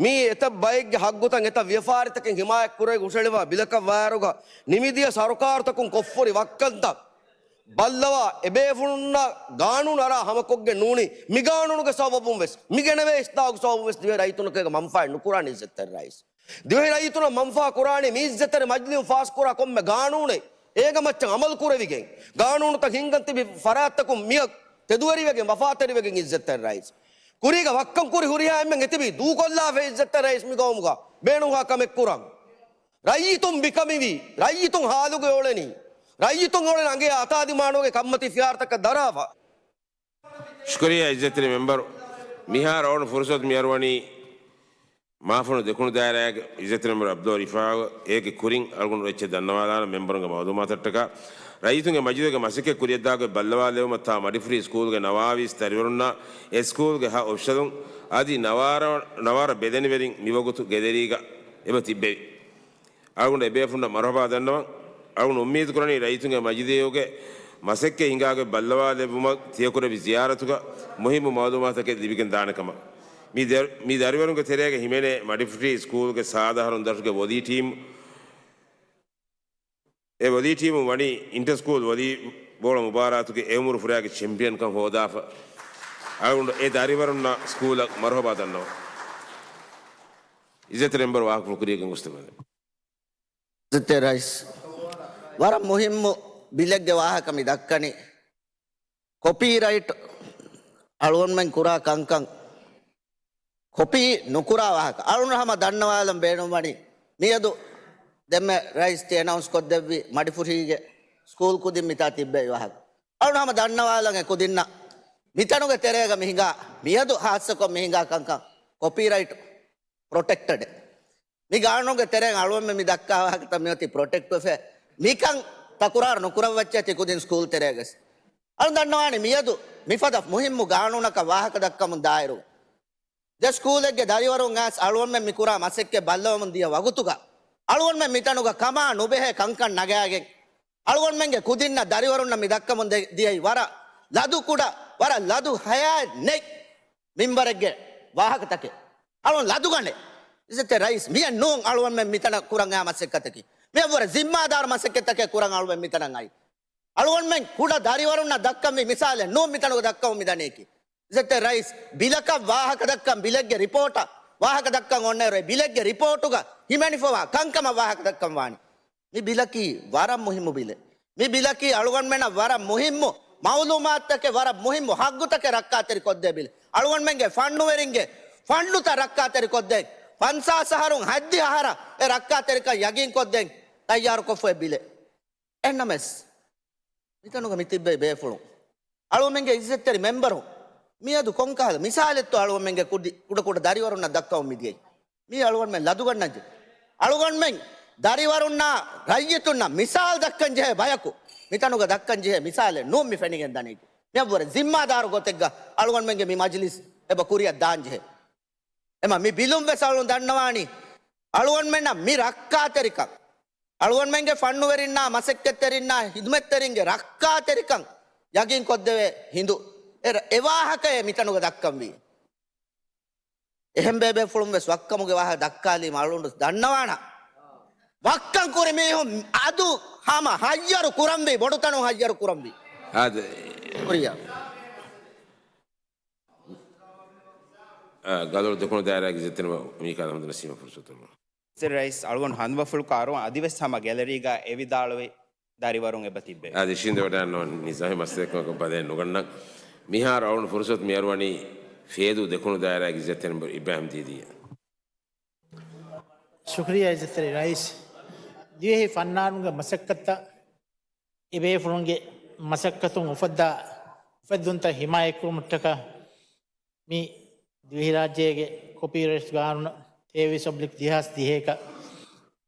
މީ އެތައް ބައެއްގެ ހައްގުތައް އެތައް ވިޔަފާރިތަކެއް ހިމާޔަތްކުރެވި ހުށައެޅިފަ ބިލަކަށް ވާއިރުގަ ނިމިދިޔަ ސަރުކާރުތަކުން ކޮށްފުރި ވައްކަންތައް ބައްލަވާ އެބޭފުޅުންނަށް ގާނޫނު އަރާ ހަމަކޮށްގެން ނޫނީ، މި ގާނޫނުގެ ސަބަބުން ވެސް، މި ގެނެވޭ އިސްލާހުގެ ސަބަބުން ވެސް ދިވެހި ރައްޔިތުންނަކަށް މަންފާއެއް ނުކުރާނެ އިއްޒަތްތެރި ރައީސް. ދިވެހި ރައްޔިތުންނަށް މަންފާ ކުރާނީ މި އިއްޒަތްތެރި މަޖިލީހުން ފާސްކުރާ ކޮންމެ ގާނޫނެއް އޭގަ މައްޗަށް އަމަލު ކުރެވިގެން، ގާނޫނުތައް ހިންގަން ތިބި ފަރާތްތަކުން މިއަށް ތެދުވެރިވެގެން ވަފާތެރިވެގެން އިއްޒަތްތެރި ރައީސް. ކުރީގަ ވައްކަން ކުރި ހުރިހާ އެންމެން އެތިބީ ދޫކޮށްލާފަ އިއްޒަތްތެރި ރައީސް މި ގައުމުގަ ބޭނުންހާ ކަމެއް ކުރަން. ރައްޔިތުން ބިކަމިވީ، ރައްޔިތުން ހާލުގަ އުޅެނީ، ރައްޔިތުން އުޅެން އަނގަޔާ އަތާދިމާނުގެ ކަންމަތީ ފިހާރަތަކަށް ދަރާފަ. ޝުކުރިއްޔާ އިއްޒަތްތެރި މެމްބަރު. މިހާރު އަޅުން ފުރުސަތު މި އަރުވަނީ މާފަންނު ދެކުނު ދާއިރާގެ އިއްޒަތްތެރި މެމްބަރު ޢަބްދުﷲ ރިފާޢު އޭގެ ކުރިން އަޅުގަނޑު އެއްޗެއް ދަންނަވާލާނަން މެމްބަރުންގެ މަޢުލޫމާތަށްޓަކާ. ރައްޔިތުންގެ މަޖިލީހުގެ މަސައްކަތް ކުރިއަށްދާ ގޮތް ބައްލަވާލެވުމަށް ތާ މަޑިފުށީ ސްކޫލްގެ ނަވާވީސް ދަރިވަރުންނާ އެ ސްކޫލްގެ ހަ އޮފިޝަލުން އަދި ނަވާރަ، ނަވާރަ ބެލެނިވެރިން މިވަގުތު ގެލެރީގަ އެބަ ތިއްބެވި. އަޅުގަނޑު އެބޭފުޅުންނަށް މަރުޙަބާ ދަންނަވަން. އަޅުގަނޑު އުއްމީދު ކުރަނީ ރައްޔިތުންގެ މަޖިލީހުގެ މަސައްކަތް ހިނގާގޮތް ބައްލަވާލެއްވުމަށް ތިޔަކުރެއްވި ޒިޔާރަތުގަ މުހިއްމު މަޢުލޫމާތަކެއް ލިބިގެން ދާނެ ކަމަށް. މި ދަރި، މި ދަރިވަރުންގެ ތެރޭގަ ހިމެނޭ މަޑިފުށީ ސްކޫލްގެ ސާދަ އަހަރުން ދަށުގެ ވޮލީ ޓީމު. އެ ވޮލީ ޓީމު ވަނީ އިންޓަ ސްކޫލް ވޮލީ ބޯޅަ މުބާރާތުގެ އެ އުމުރު ފުރާގެ ޗެމްޕިއަންކަން ހޯދާފަ. އަޅުގަނޑު އެ ދަރިވަރުންނަށް ސްކޫލަށް މަރުޙަބާ ދަންނަވަން. އިއްޒަތްތެރި މެމްބަރު ވާހަކަފުޅު ކުރިއަށް ގެންގޮސްދެއްވަން. އިއްޒަތްތެރި ރައީސް، ވަރަށް މުހިއްމު ބިލެއްގެ ވާހަކަ މި ދައްކަނީ. ކޮޕީ ރައިޓް އަޅުގަނޑުމެން ކުރާ ކަންކަން ކޮޕީ ނުކުރާ ވާހަކަ. އަޅުގަނޑު ހަމަ ދަންނަވާލަން ބޭނުންވަނީ، މިއަދު ދެންމެ ރައީސް ތި އެނައުންސް ކޮށްދެއްވި މަޑިފުށީގެ ސްކޫލް ކުދިން މިތާ ތިއްބެވި ވާހަކަ. އަޅުގަނޑު ހަމަ ދަންނަވާލަން އެ ކުދިންނަށް މިތަނުގެ ތެރޭގަ މި ހިނގާ، މިއަދު ހާއްސަކޮށް މި ހިނގާ ކަންކަން ކޮޕީ ރައިޓް ޕްރޮޓެކްޓެޑް. މި ގާނޫނުގެ ތެރެއިން އަޅުގަނޑުމެން މި ދައްކާ ވާހަކަތައް މިއޮތީ ޕްރޮޓެކްޓްވެފަ. މިކަން ތަކުރާރު ނުކުރައްވައްޗޭ ތި ކުދިން ސްކޫލް ތެރޭގަސް. އަޅުން ދަންނަވާނީ މިއަދު މިފަދަ މުހިއްމު ގާނޫނަކަށް ވާހަކަ ދައްކަމުން ދާއިރު، ދެ ސްކޫލެއްގެ ދަރިވަރުން އައިސް އަޅުގަނޑުމެން މި ކުރާ މަސައްކަތް ބައްލަވަމުން ދިޔަ ވަގުތުގަ އަޅުގަނޑުމެން މިތަނުގަ ކަމާ ނުބެހޭ ކަންކަން ނަގާގެން، އަޅުގަނޑުމެންގެ ކުދިންނަށް ދަރިވަރުންނަށް މި ދައްކަމުން ދެ-، ދިޔައީ ވަރަށް ލަދު ކުޑަ، ވަރަށް ލަދު ހަޔާތް ނެތް މިންވަރެއްގެ ވާހަކަތަކެއް. އަޅުގަނޑު ލަދުގަނޑެއް. އިއްޒަތްތެރި ރައީސް، މިއެއް ނޫން އަޅުގަނޑުމެން މިތަނަށް ކުރަން އައި މަސައްކަތަކީ. މިއަށްވުރެ ޒިންމާދާރު މަސައްކަތްތަކެއް ކުރަން އަޅުގަނޑުމެން މިތަނަށް އައީ. އަޅުގަނޑުމެން ކުޑަ ދަރިވަރުންނަށް ދައްކަންވީ މިސާލެއް ނޫން މިތަނުގަ ދައްކަމުން މިދަނީކީ. އިއްޒަތްތެރި ރައީސް، ބިލަކަށް ވާހަކަ ދައްކަން، ބިލެއްގެ ރިޕޯޓަށް ވާހަކަ ދައްކަން އޮންނައިރު، އެ ބިލެއްގެ ރިޕޯޓުގަ ހިމެނިފަވާ ކަންކަމަށް ވާހަކަ ދައްކަން ވާނީ. މި ބިލަކީ ވަރަށް މުހިއްމު ބިލެއް. މި ބިލަކީ އަޅުގަނޑުމެންނަށް ވަރަށް މުހިއްމު މައުލޫމާތުތަކެއް، ވަރަށް މުހިއްމު ހައްގުތަކެއް ރައްކާތެރި ކޮށްދޭ ބިލެއް. އަޅުގަނޑުމެންގެ ފަންޑުވެރިންގެ ފަންޑުތައް ރައްކާތެރި ކޮށްދޭން، ފަންސާސް އަހަރުން ހައްދިހަ އަހަރަށް އެ ރައްކާތެރިކަން ޔަގީން ކޮށްދޭން ތައްޔާރުކޮށްފައި ބިލެއް. އެހެންނަމަވެސް، މިތަނުގަ މި ތިއްބެވި ބޭފުޅުން، އަޅުގަނޑުމެންގެ އިއްޒަތްތެރި މެމްބަރުން، މިއަދު ކޮންކަހަލަ މިސާލެއްތޯ އަޅުގަނޑުމެންގެ ކުޑި-، ކުޑަކުޑަ ދަރިވަރުންނަށް ދައްކަމުން މިދިޔައީ؟ މީ އަޅުގަނޑުމެން ލަދުގަންނަންޖެ. އަޅުގަނޑުމެން ދަރިވަރުންނާ ރައްޔިތުންނަށް މިސާލު ދައްކަންޖެހޭ ބަޔަކު، މިތަނުގަ ދައްކަންޖެހޭ މިސާލެއް ނޫން މި ފެނިގެން ދަނީކީ. މިއަށްވުރެ ޒިންމާދާރު ގޮތެއްގަ އަޅުގަނޑުމެންގެ މި މަޖިލިސް އެބަ ކުރިއަށް ދާންޖެހޭ. އެމަ މި ބިލުން ވެސް އަޅުން ދަންނަވާނީ، އަޅުގަނޑުމެންނަށް މި ރައްކާތެރިކަން، އަޅުގަނޑުމެންގެ ފަންނުވެރިންނާ، މަސައްކަތްތެރިންނާ، ހިދުމަތްތެރިންގެ ރައްކާތެރިކަން ޔަގީން ކޮށްދެވޭ ހިނދު، އެ ރަ-، އެ ވާހަކައެއް މިތަނުގަ ދައްކަންވީ. އެހެން ބޭބޭފުޅުން ވެސް ވައްކަމުގެ ވާހަކަ ދައްކާލީމަ އަޅުގަނޑު ދަންނަވާނަ، ވައްކަން ކުރި މީހުން އަދު ހަމަ ހައްޔަރު ކުރަންވީ، ބޮޑުތަނުން ހައްޔަރު ކުރަންވީ. އާދެ. ކުރިޔާ. އާ، ގަދޮޅު ދެކުނު ދާއިރާގެ އިއްޒަތްތެރި މީކާ އަހްމަދު ނަސީމަށް ފުރުސަތު ދެމުން. އިއްޒަތްތެރި ރައީސް އަޅުގަނޑު ހަނދުމަފުޅު ކާރު އަދިވެސް ހަމަ ގެލަރީގަ އެ ވިދާޅުވި ދަރިވަރުން އެބަ ތިއްބެވި. އާދެ، ޝިންދެ ވަޑާން ނިޒާމީ މައްސަލައެއްކަމަކަށް ބަލައެއް ނުގަންނަން. މިހާރު އަޅުގަނޑު ފުރުސަތު މިއަރުވަނީ ފޭދޫ ދެކުނު ދާއިރާގެ އިއްޒަތްތެރި މެމްބަރު އިބްރާހިމް ދީދީއަށް. ޝުކުރިއްޔާ އިއްޒަތްތެރި ރައީސް. ދިވެހި ފަންނާނުންގެ މަސައްކަތަށް އެބޭފުޅުންގެ މަސައްކަތުން އުފައްދާ އުފެއްދުންތައް ހިމާޔަތްކުރުމަށްޓަކާ މި ދިވެހިރާއްޖޭގެ ކޮޕީރައިޓް ގާނޫނު ތޭވީސް އޮބްލިކް ދެހާސް ދިހައެކަށް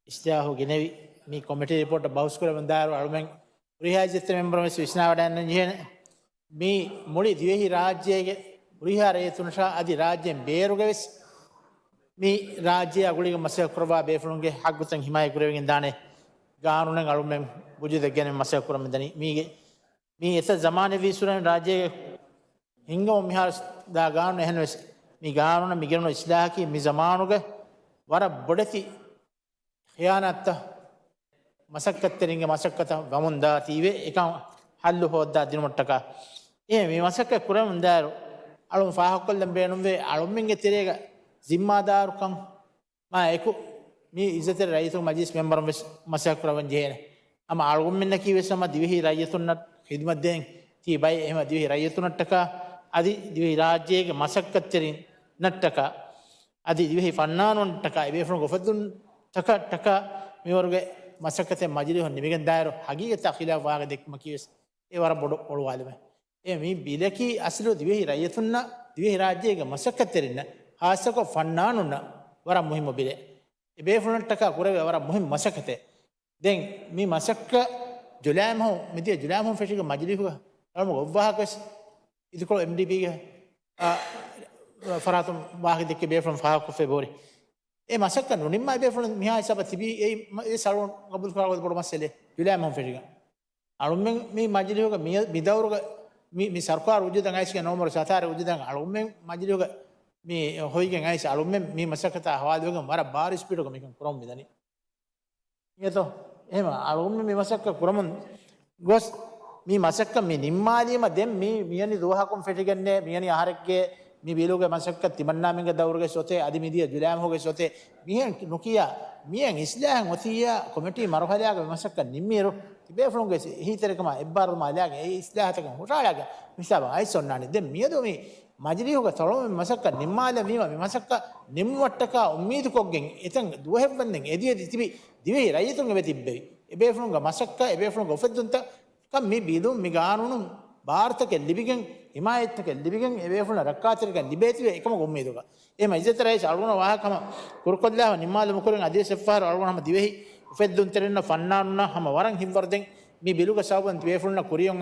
އިސްލާހު ގެނެވި މި ކޮމިޓީ ރިޕޯޓަށް ބަހުސްކުރެވެންދާއިރު އަޅުމެން ހުރިހާ އިއްޒަތްތެރި މެމްބަރުން ވެސް ވިސްނާވަޑައިގަންނަން ޖެހޭނެ. މި މުޅި ދިވެހި ރާއްޖޭގެ ހުރިހާ ރައްޔިތުންނަށާ އަދި ރާއްޖޭން ބޭރުގަވެސް މި ރާއްޖެ އަގުޅީގެ މަސައްކަތް ކުރައްވާ ބޭފުޅުންގެ ހައްގުތައް ހިމާޔަތް ކުރެވިގެން ދާނެ ގާނޫނެއް އަޅުމެން ވުޖޫދަށް ގެނެވި މަސައްކަތް ކުރަމުން ދަނީ. މީގެ މީ އެތައް ޒަމާނެއް ވީއްސުރެން ރާއްޖޭގެ ހިންގަމުން މިހާރު ދާ ގާނޫނު އެހެންވެސް މި ގާނޫނަށް މި ގެނުނު އިސްލާހަކީ މި ޒަމާނުގެ ވަރަށް ބޮޑެތި ޚިޔާނާތްތައް މަސައްކަތްތެރިންގެ މަސައްކަތަށް ވަމުން ދާތީވެ އެކަން ހައްލު ހޯއްދާ ދިނުމަށްޓަކާ. އެހެން މި މަސައްކަތް ކުރެވުން ދާއިރު އަޅުން ފާހަގަކޮށްލަން ބޭނުންވޭ އަޅުމެންގެ ތެރޭގަ ޒިންމާދާރުކަން މާ އެކު މި އިއްޒަތްތެރި ރައްޔިތުން މަޖިލިސް މެމްބަރުން ވެސް މަސައްކަތް ކުރަވަން ޖެހޭނެ. ހަމަ އަޅުގަނޑުމެންނަކީ ވެސް ހަމަ ދިވެހި ރައްޔިތުންނަށް ޚިދުމަތް ދޭން ތިބި ބައެއް. އެހެމަ ދިވެހި ރައްޔިތުންނަށްޓަކާ އަދި ދިވެހި ރާއްޖޭގެ މަސައްކަތްތެރިންނަށްޓަކާ އަދި ދިވެހި ފަންނާނުންނަށްޓަކާ އެބޭފުޅުންގެ އުފެއްދުންތަކަށްޓަކާ މިވަރުގެ މަސައްކަތެއް މަޖިލީހުން ނިމިގެންދާއިރު ހަގީގަތާ ޚިލާފު ވާހަކަ ދެއްކުމަކީ ވެސް އެ ވަރަށް ބޮޑު އޮޅުވާލުމެއް. އެ މި ބިލަކީ އަސްލު ދިވެހި ރައްޔިތުންނަށް، ދިވެހި ރާއްޖޭގެ މަސައްކަތްތެރިންނަށް، ޚާއްޞަކޮށް ފަންނާނުންނަށް ވަރަށް މުހިއްމު ބިލެއް. އެބޭފުޅުންނަށްޓަކާ ކުރެވޭ ވަރަށް މުހިއްމު މަސައްކަތެއް. ދެން މި މަސައްކަތް ޖުލައި މަހު، މިދިޔަ ޖުލައި މަހު ފެށިގެން މަޖިލީހުގަ އަޅުމުގެ އޮއްވާހަކަވެސް އިދިކޮޅު އެމްޑީޕީގެ، އާ، ފަރާތުން ވާހަކަ ދެއްކި ބޭފުޅުން ފާހަގަކޮށްފައި ބޯރި. އެ މަސައްކަތް ނުނިންމާ ބޭފުޅުން މިހާ ހިސާބަށް ތިބީ އެއީ މަ-، އެ ސަޅުން ގަބޫލު ކުރާ ބޮޑު މައްސަލައެއް ޖުލައި މަހު ފެށިގެން. އަޅުމެން މި މަޖިލީހުގަ މި، މި ދައުރުގަ މި، މި ސަރުކާރު ވުޖޫދަށް އައިސްގެން ނަވަމްބަރު ސަތާރަ ވުޖޫދަށް އަޅުމެން މަޖިލީހުގަ މި ހޮވިގެން އައިސް އަޅުމެން މި މަސައްކަތާ ހަވާލުވެގެން ވަރަށް ބާރު ސްޕީޑުގަ މިކަން ކުރަމުން މިދަނީ. އިނގޭތޯ؟ އެހެމަ އަޅުމެން މި މަސައްކަތް ކުރަމުން ގޮސް މި މަސައްކަތް މި ނިންމާލީމަ ދެން މި މިޔަނި ދުވަހަކުން ފެށިގެންނޭ މިޔަނި އަހަރެއްގެ މި ބިލުގެ މަސައްކަތް ތިމަންނާމެންގެ ދައުރުގެ އޮތޭ އަދި މިދިޔަ ޖުލައި މަހުގެ އޮތޭ މިހެން ނުކިޔާ މިހެން އިސްލާހެއް އޮތިއްޔާ ކޮމިޓީ މަރުހަލާގެ މި މަސައްކަތް ނިންމިއިރު ތިބޭފުޅުންގެ އެހީތެރިކަމާ އެއްބާރުލުމާ ލާގެ އެ އިސްލާހަތަކަށް ހުށަހަޅާގެ މި ހިސާބަށް އައިސް އޮންނާނެ. ދެން މިއަދު މި މަޖިލީހުގެ ތަޅުމެ މަސައްކަތް ނިންމާލަން ވީމަ މި މަސައްކަތް ނިންމުމަށްޓަކާ އުއްމީދުކޮށްގެން އެތަން ދުވަހެއްވަންދެން އެދި އެދި ތިބި ދިވެހި ރައްޔިތުން އެބަ ތިއްބެވި. އެބޭފުޅުންގެ މަސައްކަތް އެބޭފުޅުންގެ އުފެއްދުންތައް ކަން މި ބިލުން މި ގާނޫނުން ބާރުތަކެއް ލިބިގެން، ހިމާޔަތްތަކެއް ލިބިގެން، އެބޭފުޅުންނަށް ރައްކާތެރިކަން ލިބޭތީވެ އެކަމަކު އުއްމީދުގަ. އެހެމަ އިއްޒަތްތެރި ރައީސް އަޅުގަނޑަށް ވާހަކަ ހަމަ ކުރުކޮށްލާފަ ނިންމާލުމުގެ ކުރިން އަދިވެސް އެއްފަހަރު އަޅުގަނޑު ހަމަ ދިވެހި އުފެއްދުންތެރިންނަށް ފަންނާނުންނަށް ހަމަ ވަރަށް ހިތްވަރު ދެން މި ބިލުގަ ސަބަބުން ތިބޭފުޅުންނަށް ކުރިއަށް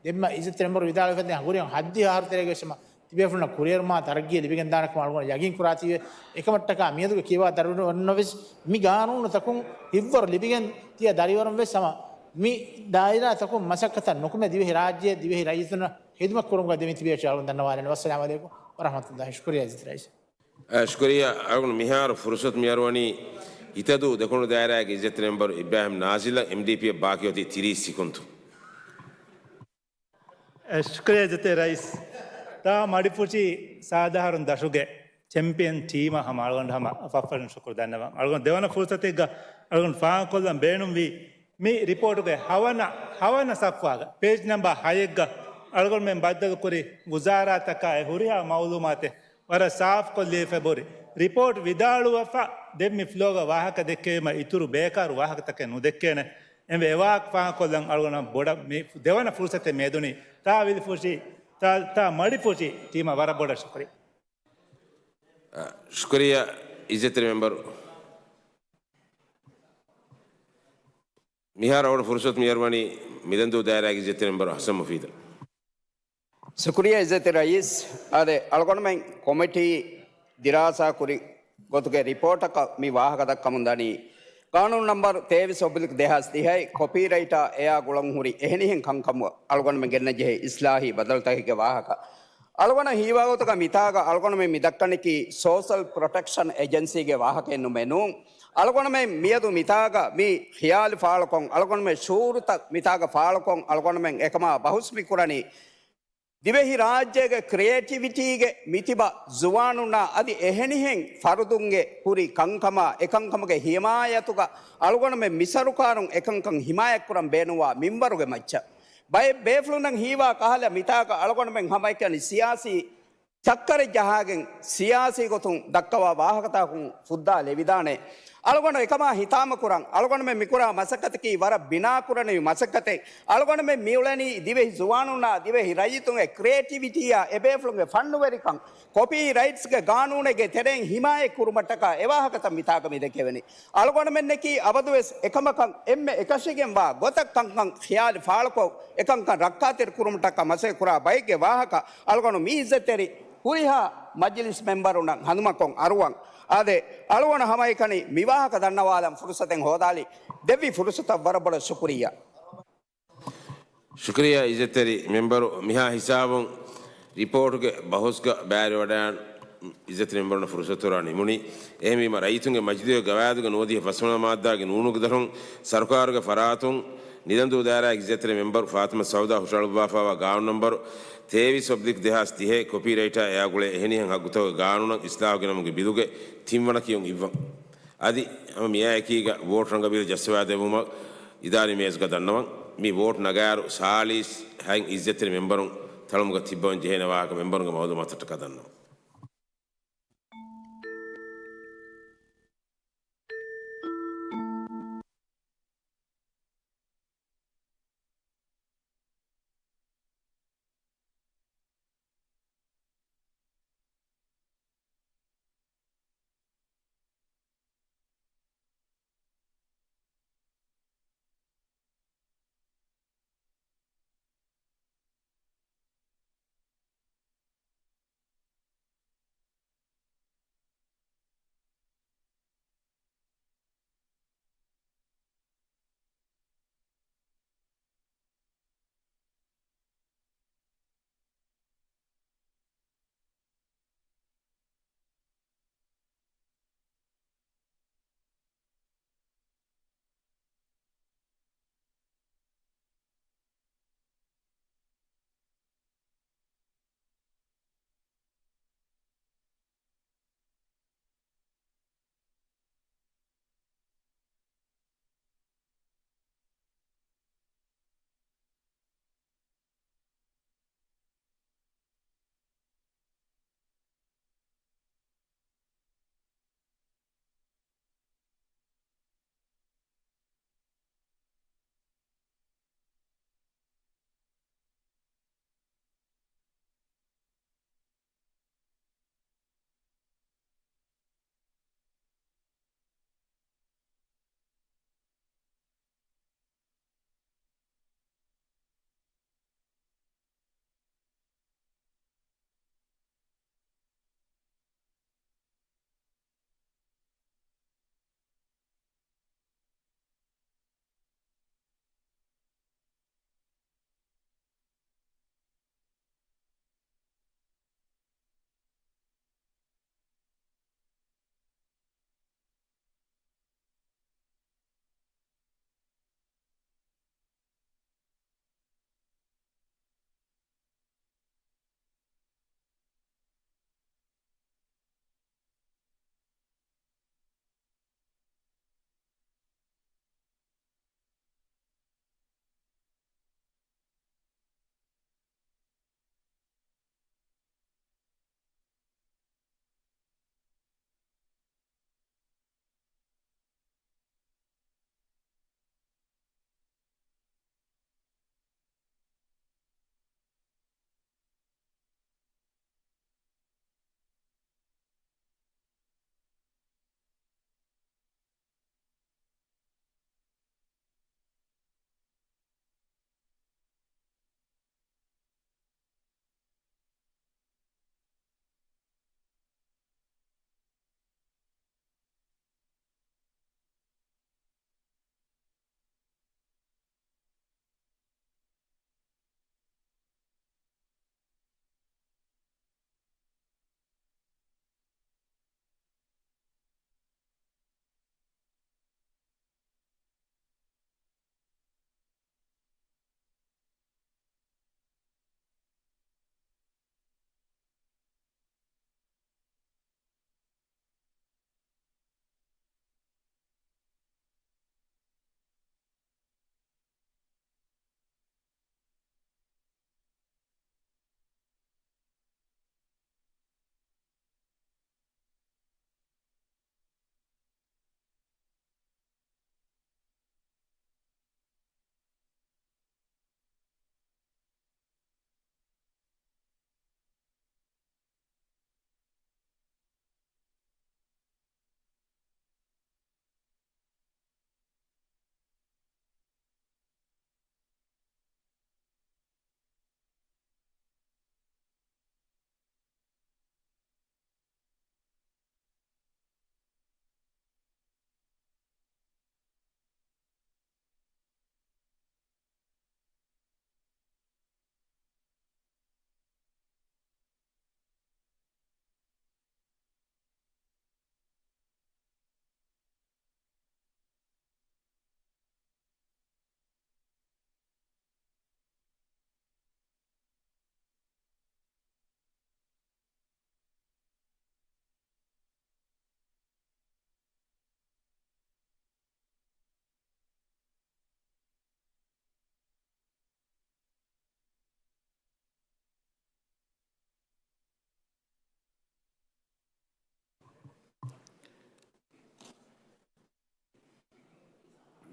ދެންމެ އިއްޒަތްތެރި މެމްބަރު ވިދާޅުވެފަ ދެން ކުރިއަށް ހައްދިހަ އަހަރު ތެރޭގަ ވެސް ހަމަ ތިބޭފުޅުންނަށް ކުރިއެރުމާ ތަރައްގީ ލިބިގެންދާނެ ކަމަށް އަޅުގަނޑު ޔަގީން ކުރާތީވެ، އެކަމަށްޓަކާ މިއަދުގެ ކިޔަވާ ދަރުންނަށް ވެސް މި ގާނޫނުތަކުން ހިއްވަރު ލިބިގެން ތިޔަ ދަރިވަރުން ވެސް ހަމަ މި ދާއިރާތަކުން މަސައްކަތަށް ނުކުމެ ދިވެހި ރާއްޖެ ދިވެހި ރައްޔިތުންނަށް ހިދުމަތް ކުރުމުގަ ދެމިތިބޭ އަޅުގަނޑު ދަންނަވާލަން. ވައްސަލާމް އަލައިކުމް ވަރަހްމަތުﷲ. ޝުކުރިއްޔާ އިއްޒަތް ރައީސް. އަ، ޝުކުރިއްޔާ. އަޅުގަނޑު މިހާރު ފުރުސަތު މިއަރުވަނީ އިތަދޫ ދެކުނު ދާއިރާގެ އިއްޒަތްތެރި މެމްބަރު އިބްރާހިމް ނާޒިލަށް. އެމްޑީޕީއަށް ބާކީ އޮތީ ތިރީސް ސިކުންތު. އެ، ޝުކުރިއްޔާ އިއްޒަތްތެރި ރައީސް. ތާ މަޑިފުށި ސާދަހަރުން ދަށުގެ ޗެމްޕިއަން ޓީމަށް ހަމަ އަޅުގަނޑު ހަމަ ފަށްފަށުން ޝުކުރު ދަންނަވަން. އަޅުގަނޑު ދެވަނަ ފުރުސަތެއްގަ އަޅުގަނޑު ފާހަގަކޮށްލަން ބޭނުންވީ މި ރިޕޯޓުގެ ހަވަނަ، ހަވަނަ ސަފްވާގަ ޕޭޖް ނަމްބަރ ހައެއްގަ އަޅުގަނޑުމެން ބައްދަލުކުރި ވުޒާރާތަކާ އެ ހުރިހާ މައުލޫމާތެއް ވަރަށް ސާފުކޮށް ލިޔެފަ ބުރި. ރިޕޯޓް ވިދާޅުވެފަ ދެން މި ފްލޯގަ ވާހަކަ ދެއްކެވީމަ އިތުރު ބޭކާރު ވާހަކަތަކެއް ނުދެއްކޭނެ. އެންވެ އެވާހަކަ ފާހަގަކޮށްލަން އަޅުގަނޑަށް ބޮޑަށް މި ދެވަނަ ފުރުސަތެއް މިއަދުނީ. ތާ ވިލިފުށި، ތާ، ތާ މަޑިފުށި ޓީމަށް ވަރަށް ބޮޑަށް ޝުކުރިއްޔާ. އަ، ޝުކުރިއްޔާ އިއްޒަތްތެރި މެމްބަރު. މިހާރު އަޅުގަނޑު ފުރުސަތު މިއަރުވަނީ މިލަންދޫ ދާއިރާގެ އިއްޒަތްތެރި މެމްބަރު ހަސަން މުފީދަށް. ޝުކުރިއްޔާ އިއްޒަތްތެރި ރައީސް. އާދެ، އަޅުގަނޑުމެން ކޮމިޓީ ދިރާސާ ކުރި ގޮތުގެ ރިޕޯޓަކަށް މި ވާހަކަ ދައްކަމުން ދަނީ، ގާނޫނު ނަމްބަރު ތޭވީސް އޮބްލިކް ދެހާސް ތިހައި ކޮޕީރައިޓާ އެއާ ގުޅަން ހުރި އެހެނިހެން ކަންކަމަށް އަޅުގަނޑުމެން ގެންނަން ޖެހޭ އިސްލާހީ ބަދަލުތަކެއްގެ ވާހަކަ. އަޅުގަނޑަށް ހީވާގޮތަކަށް މިތާގަ އަޅުގަނޑުމެން މި ދައްކަނީކީ ސޯޝަލް ޕްރޮޓެކްޝަން އެޖެންސީގެ ވާހަކައެއްނުމެއް ނޫން. އަޅުގަނޑުމެން މިއަދު މިތާގަ މި ޚިޔާލު ފާޅުކޮށް، އަޅުގަނޑުމެން ޝުޢޫރުތައް މިތާގަ ފާޅުކޮށް، އަޅުގަނޑުމެން އެކަމާ ބަހުސް މިކުރަނީ، ދިވެހި ރާއްޖޭގެ ކްރިއޭޓިވިޓީގެ މިތިބަ ޒުވާނުންނާ އަދި އެހެނިހެން ފަރުދުންގެ ހުރި ކަންކަމާ އެކަންކަމުގެ ހިމާޔަތުގަ އަޅުގަނޑުމެން މި ސަރުކާރުން އެކަންކަން ހިމާޔަތްކުރަން ބޭނުންވާ މިންވަރުގެ މައްޗަށް. ބައެއް ބޭފުޅުންނަށް ހީވާ ކަހަލަ މިތާގަ އަޅުގަނޑުމެން ހަމައެކަނި ސިޔާސީ ޗައްކަރެއް ޖަހާގެން ސިޔާސީ ގޮތުން ދައްކަވާ ވާހަކަތަކުން ފުއްދާ ލެވިދާނެ. އަޅުގަނޑު އެކަމާ ހިތާމަކުރަން، އަޅުގަނޑުމެން މިކުރާ މަސައްކަތަކީ ވަރަށް ބިނާކުރަނިވި މަސައްކަތެއް. އަޅުގަނޑުމެން މިއުޅެނީ ދިވެހި ޒުވާނުންނާ ދިވެހި ރައްޔިތުންގެ ކްރިއޭޓިވިޓީއާ އެބޭފުޅުންގެ ފަންނުވެރިކަން ކޮޕީ ރައިޓްސްގެ ގާނޫނެއްގެ ތެރެއިން ހިމާޔަތް ކުރުމަށްޓަކާ އެވާހަކަތައް މިތާގަ މި ދެކެވެނީ. އަޅުގަނޑުމެންނަކީ އަބަދުވެސް އެކަމަކަށް އެންމެ އެކަށީގެންވާ ގޮތަށް ކަންކަން ޚިޔާލު ފާޅުކޮށް، އެކަންކަން ރައްކާތެރި ކުރުމަށްޓަކާ މަސައްކަތް ކުރާ ބައެއްގެ ވާހަކަ އަޅުގަނޑު މި އިއްޒަތްތެރި ހުރިހާ މަޖިލިސް މެމްބަރުންނަށް ހަނދުމަކޮށް އަރުވަން. އާދެ، އަޅުގަނޑު ހަމައެކަނި މި ވާހަކަ ދަންނަވާލަން ފުރުސަތެއް ހޯދާލި ދެއްވި ފުރުސަތަށް ވަރަށް ބޮޑަށް ޝުކުރިއްޔާ. ޝުކުރިއްޔާ އިއްޒަތްތެރި މެމްބަރު. މިހާ ހިސާބުން ރިޕޯޓުގެ ބަހުސްގަ ބައިވެރިވަޑައިގަންނަ އިއްޒަތްތެރި މެމްބަރުންނަށް ފުރުސަތު ހުރާ ނިމުނީ. އެހެންވީމަ ރައްޔިތުންގެ މަޖިލީހުގެ ގަވާއިދުގެ ނުވަދިހަ ފަސްވަނަ މާއްދާގެ ނޫނުގެ ދަށުން ސަރުކާރުގެ ފަރާތުން ނިލަންދޫ ދާއިރާގެ އިއްޒަތްތެރި މެމްބަރު ފާތިމަ ސައުދާ ހުށަހަޅުއްވާފައިވާ ގާނޫނު ނަމްބަރު ތޭވީސް އޮބްލިކް ދެހާސް ތިހައި ކޮޕީރައިޓާ އެއާ ގުޅޭ އެހެނިހެން ހައްގުތަކުގެ ގާނޫނަށް އިސްލާހު ގެނަމުގެ ބިލުގެ ތިންވަނަ ކިޔުން އިއްވަން. އަދި ހަމަ މިއާއެކީގަ ވޯޓް ރަނގަބީލު ޖައްސަވާދެއްވުމަށް އިދާރީ މޭޒުގަ ދަންނަވަން. މި ވޯޓް ނަގާއިރު ސާޅީސް ހަތް އިއްޒަތްތެރި މެމްބަރުން ތަޅުމުގަ ތިއްބަވަން ޖެހޭނެ ވާހަކަ މެމްބަރުންގެ މައުލޫމާތަށްޓަކާ ދަންނަވަން.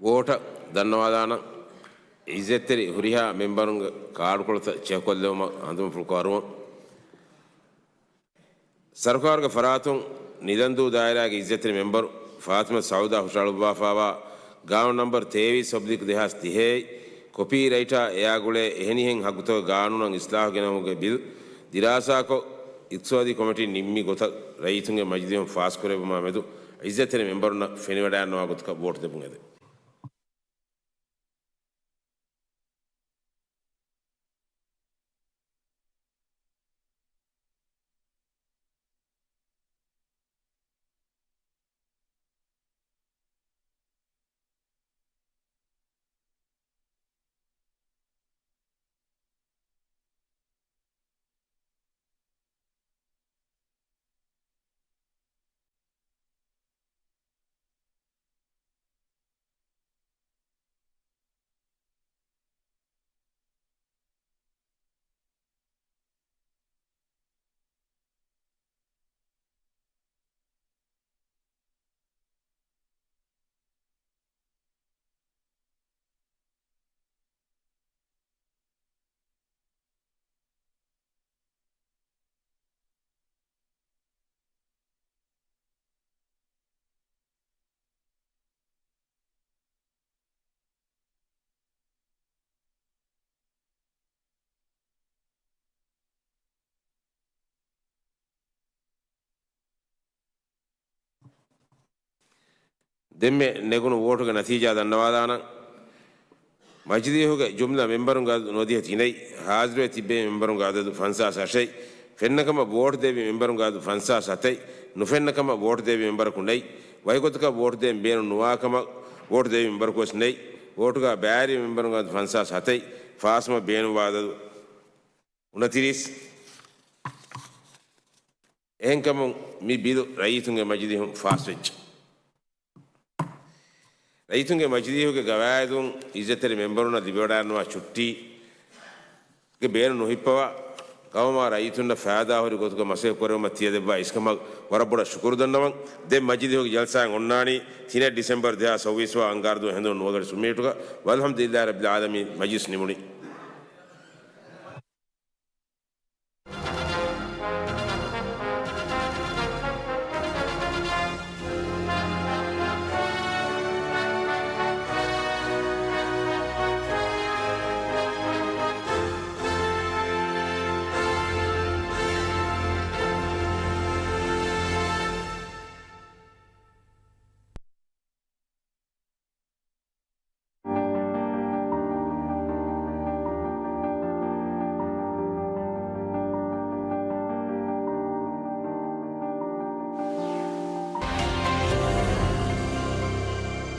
ވޯޓަށް ދަންނަވާލާނަން. އިއްޒަތްތެރި ހުރިހާ މެމްބަރުންގެ ކާޑުކޮޅުތައް ޗެކުކޮށްލެވުމަށް ހަނދުމަފުޅު ކުރުވަން. ސަރުކާރުގެ ފަރާތުން ނިލަންދޫ ދާއިރާގެ އިއްޒަތްތެރި މެމްބަރު ފާތިމަ ސައުދާ ހުށަހަޅުއްވާފާވާ ގާނޫނު ނަންބަރު ތޭވީސް އޮބްލިކް ދެހާސް ތިހައެއް ކޮޕީރައިޓާ އެއާގުޅޭ އެހެނިހެން ހައްގުތަކުގެ ގާނޫނަށް އިސްލާހު ގެނައުމުގެ ބިލް ދިރާސާކޮށް، އިޤްތިޞާދީ ކޮމިޓީން ނިންމި ގޮތަށް ރައްޔިތުންގެ މަޖިލީހުން ފާސްކުރެއްވުމާ މެދު އިއްޒަތްތެރި މެމްބަރުންނަށް ފެނިވަޑައިގަންނަވާ ގޮތަކަށް ވޯޓު ދެއްވުން އެދެން. ދެންމެ ނެގުނު ވޯޓުގެ ނަތީޖާ ދަންނަވާލާނަން. މަޖިލީހުގެ ޖުމްލަ މެމްބަރުންގެ އަދަދު ނުވަދިހަ ތިނެއް، ހާޒިރުވެ ތިއްބެވި މެމްބަރުންގެ އަދަދު ފަންސާސް އަށެއް، ފެންނަކަމަށް ވޯޓު ދެއްވި މެމްބަރުންގެ އަދަދު ފަންސާސް ހަތެއް، ނުފެންނަކަމަށް ވޯޓު ދެއްވި މެމްބަރަކު ނެތް، ވަކިގޮތަކަށް ވޯޓު ދެއްވި މެމްބަރަކު ނެތް، ވޯޓު ދެއްވި މެމްބަރަކު ވެސް ނެތް، ވޯޓުގަ ބައިވެރިވި މެމްބަރުންގެ އަދަދު ފަންސާސް ހަތެއް، ފާސްވުމަށް ބޭނުންވާ އަދަދު އުނަތިރީސް. އެހެންކަމުން މި ބިލު ރައްޔިތުންގެ މަޖިލީހުން ފާސްވެއްޖެ. ރައްޔިތުންގެ މަޖިލީހުގެ ގަވާއިދުން އިއްޒަތްތެރި މެމްބަރުންނަށް ލިބިވަޑައިގަންނަވާ ޗުއްޓީގެ ބޭނުން ނުހިއްޕަވާ، ގައުމާ ރައްޔިތުންނަށް ފައިދާހުރި ގޮތުގަ މަސައްކަތް ކުރެއްވުމަށް ތިޔަދެއްވާ އިސްކަމަށް ވަރަށް ބޮޑަށް ޝުކުރު ދަންނަވަން. ދެން މަޖިލީހުގެ ޖަލްސާއެއް އޮންނާނީ ތިނެއް ޑިސެމްބަރު ދެހާސް ސައުވީސް ވާ އަންގާރަ ދުވަހު ހެނދުނު ނުވަ ގަޑި ސުން މިނިޓުގަ. ވަލްޙަމްދުލިއްލާހި ރައްބިލް ޢާލަމީން، މަޖިލިސް ނިމުނީ.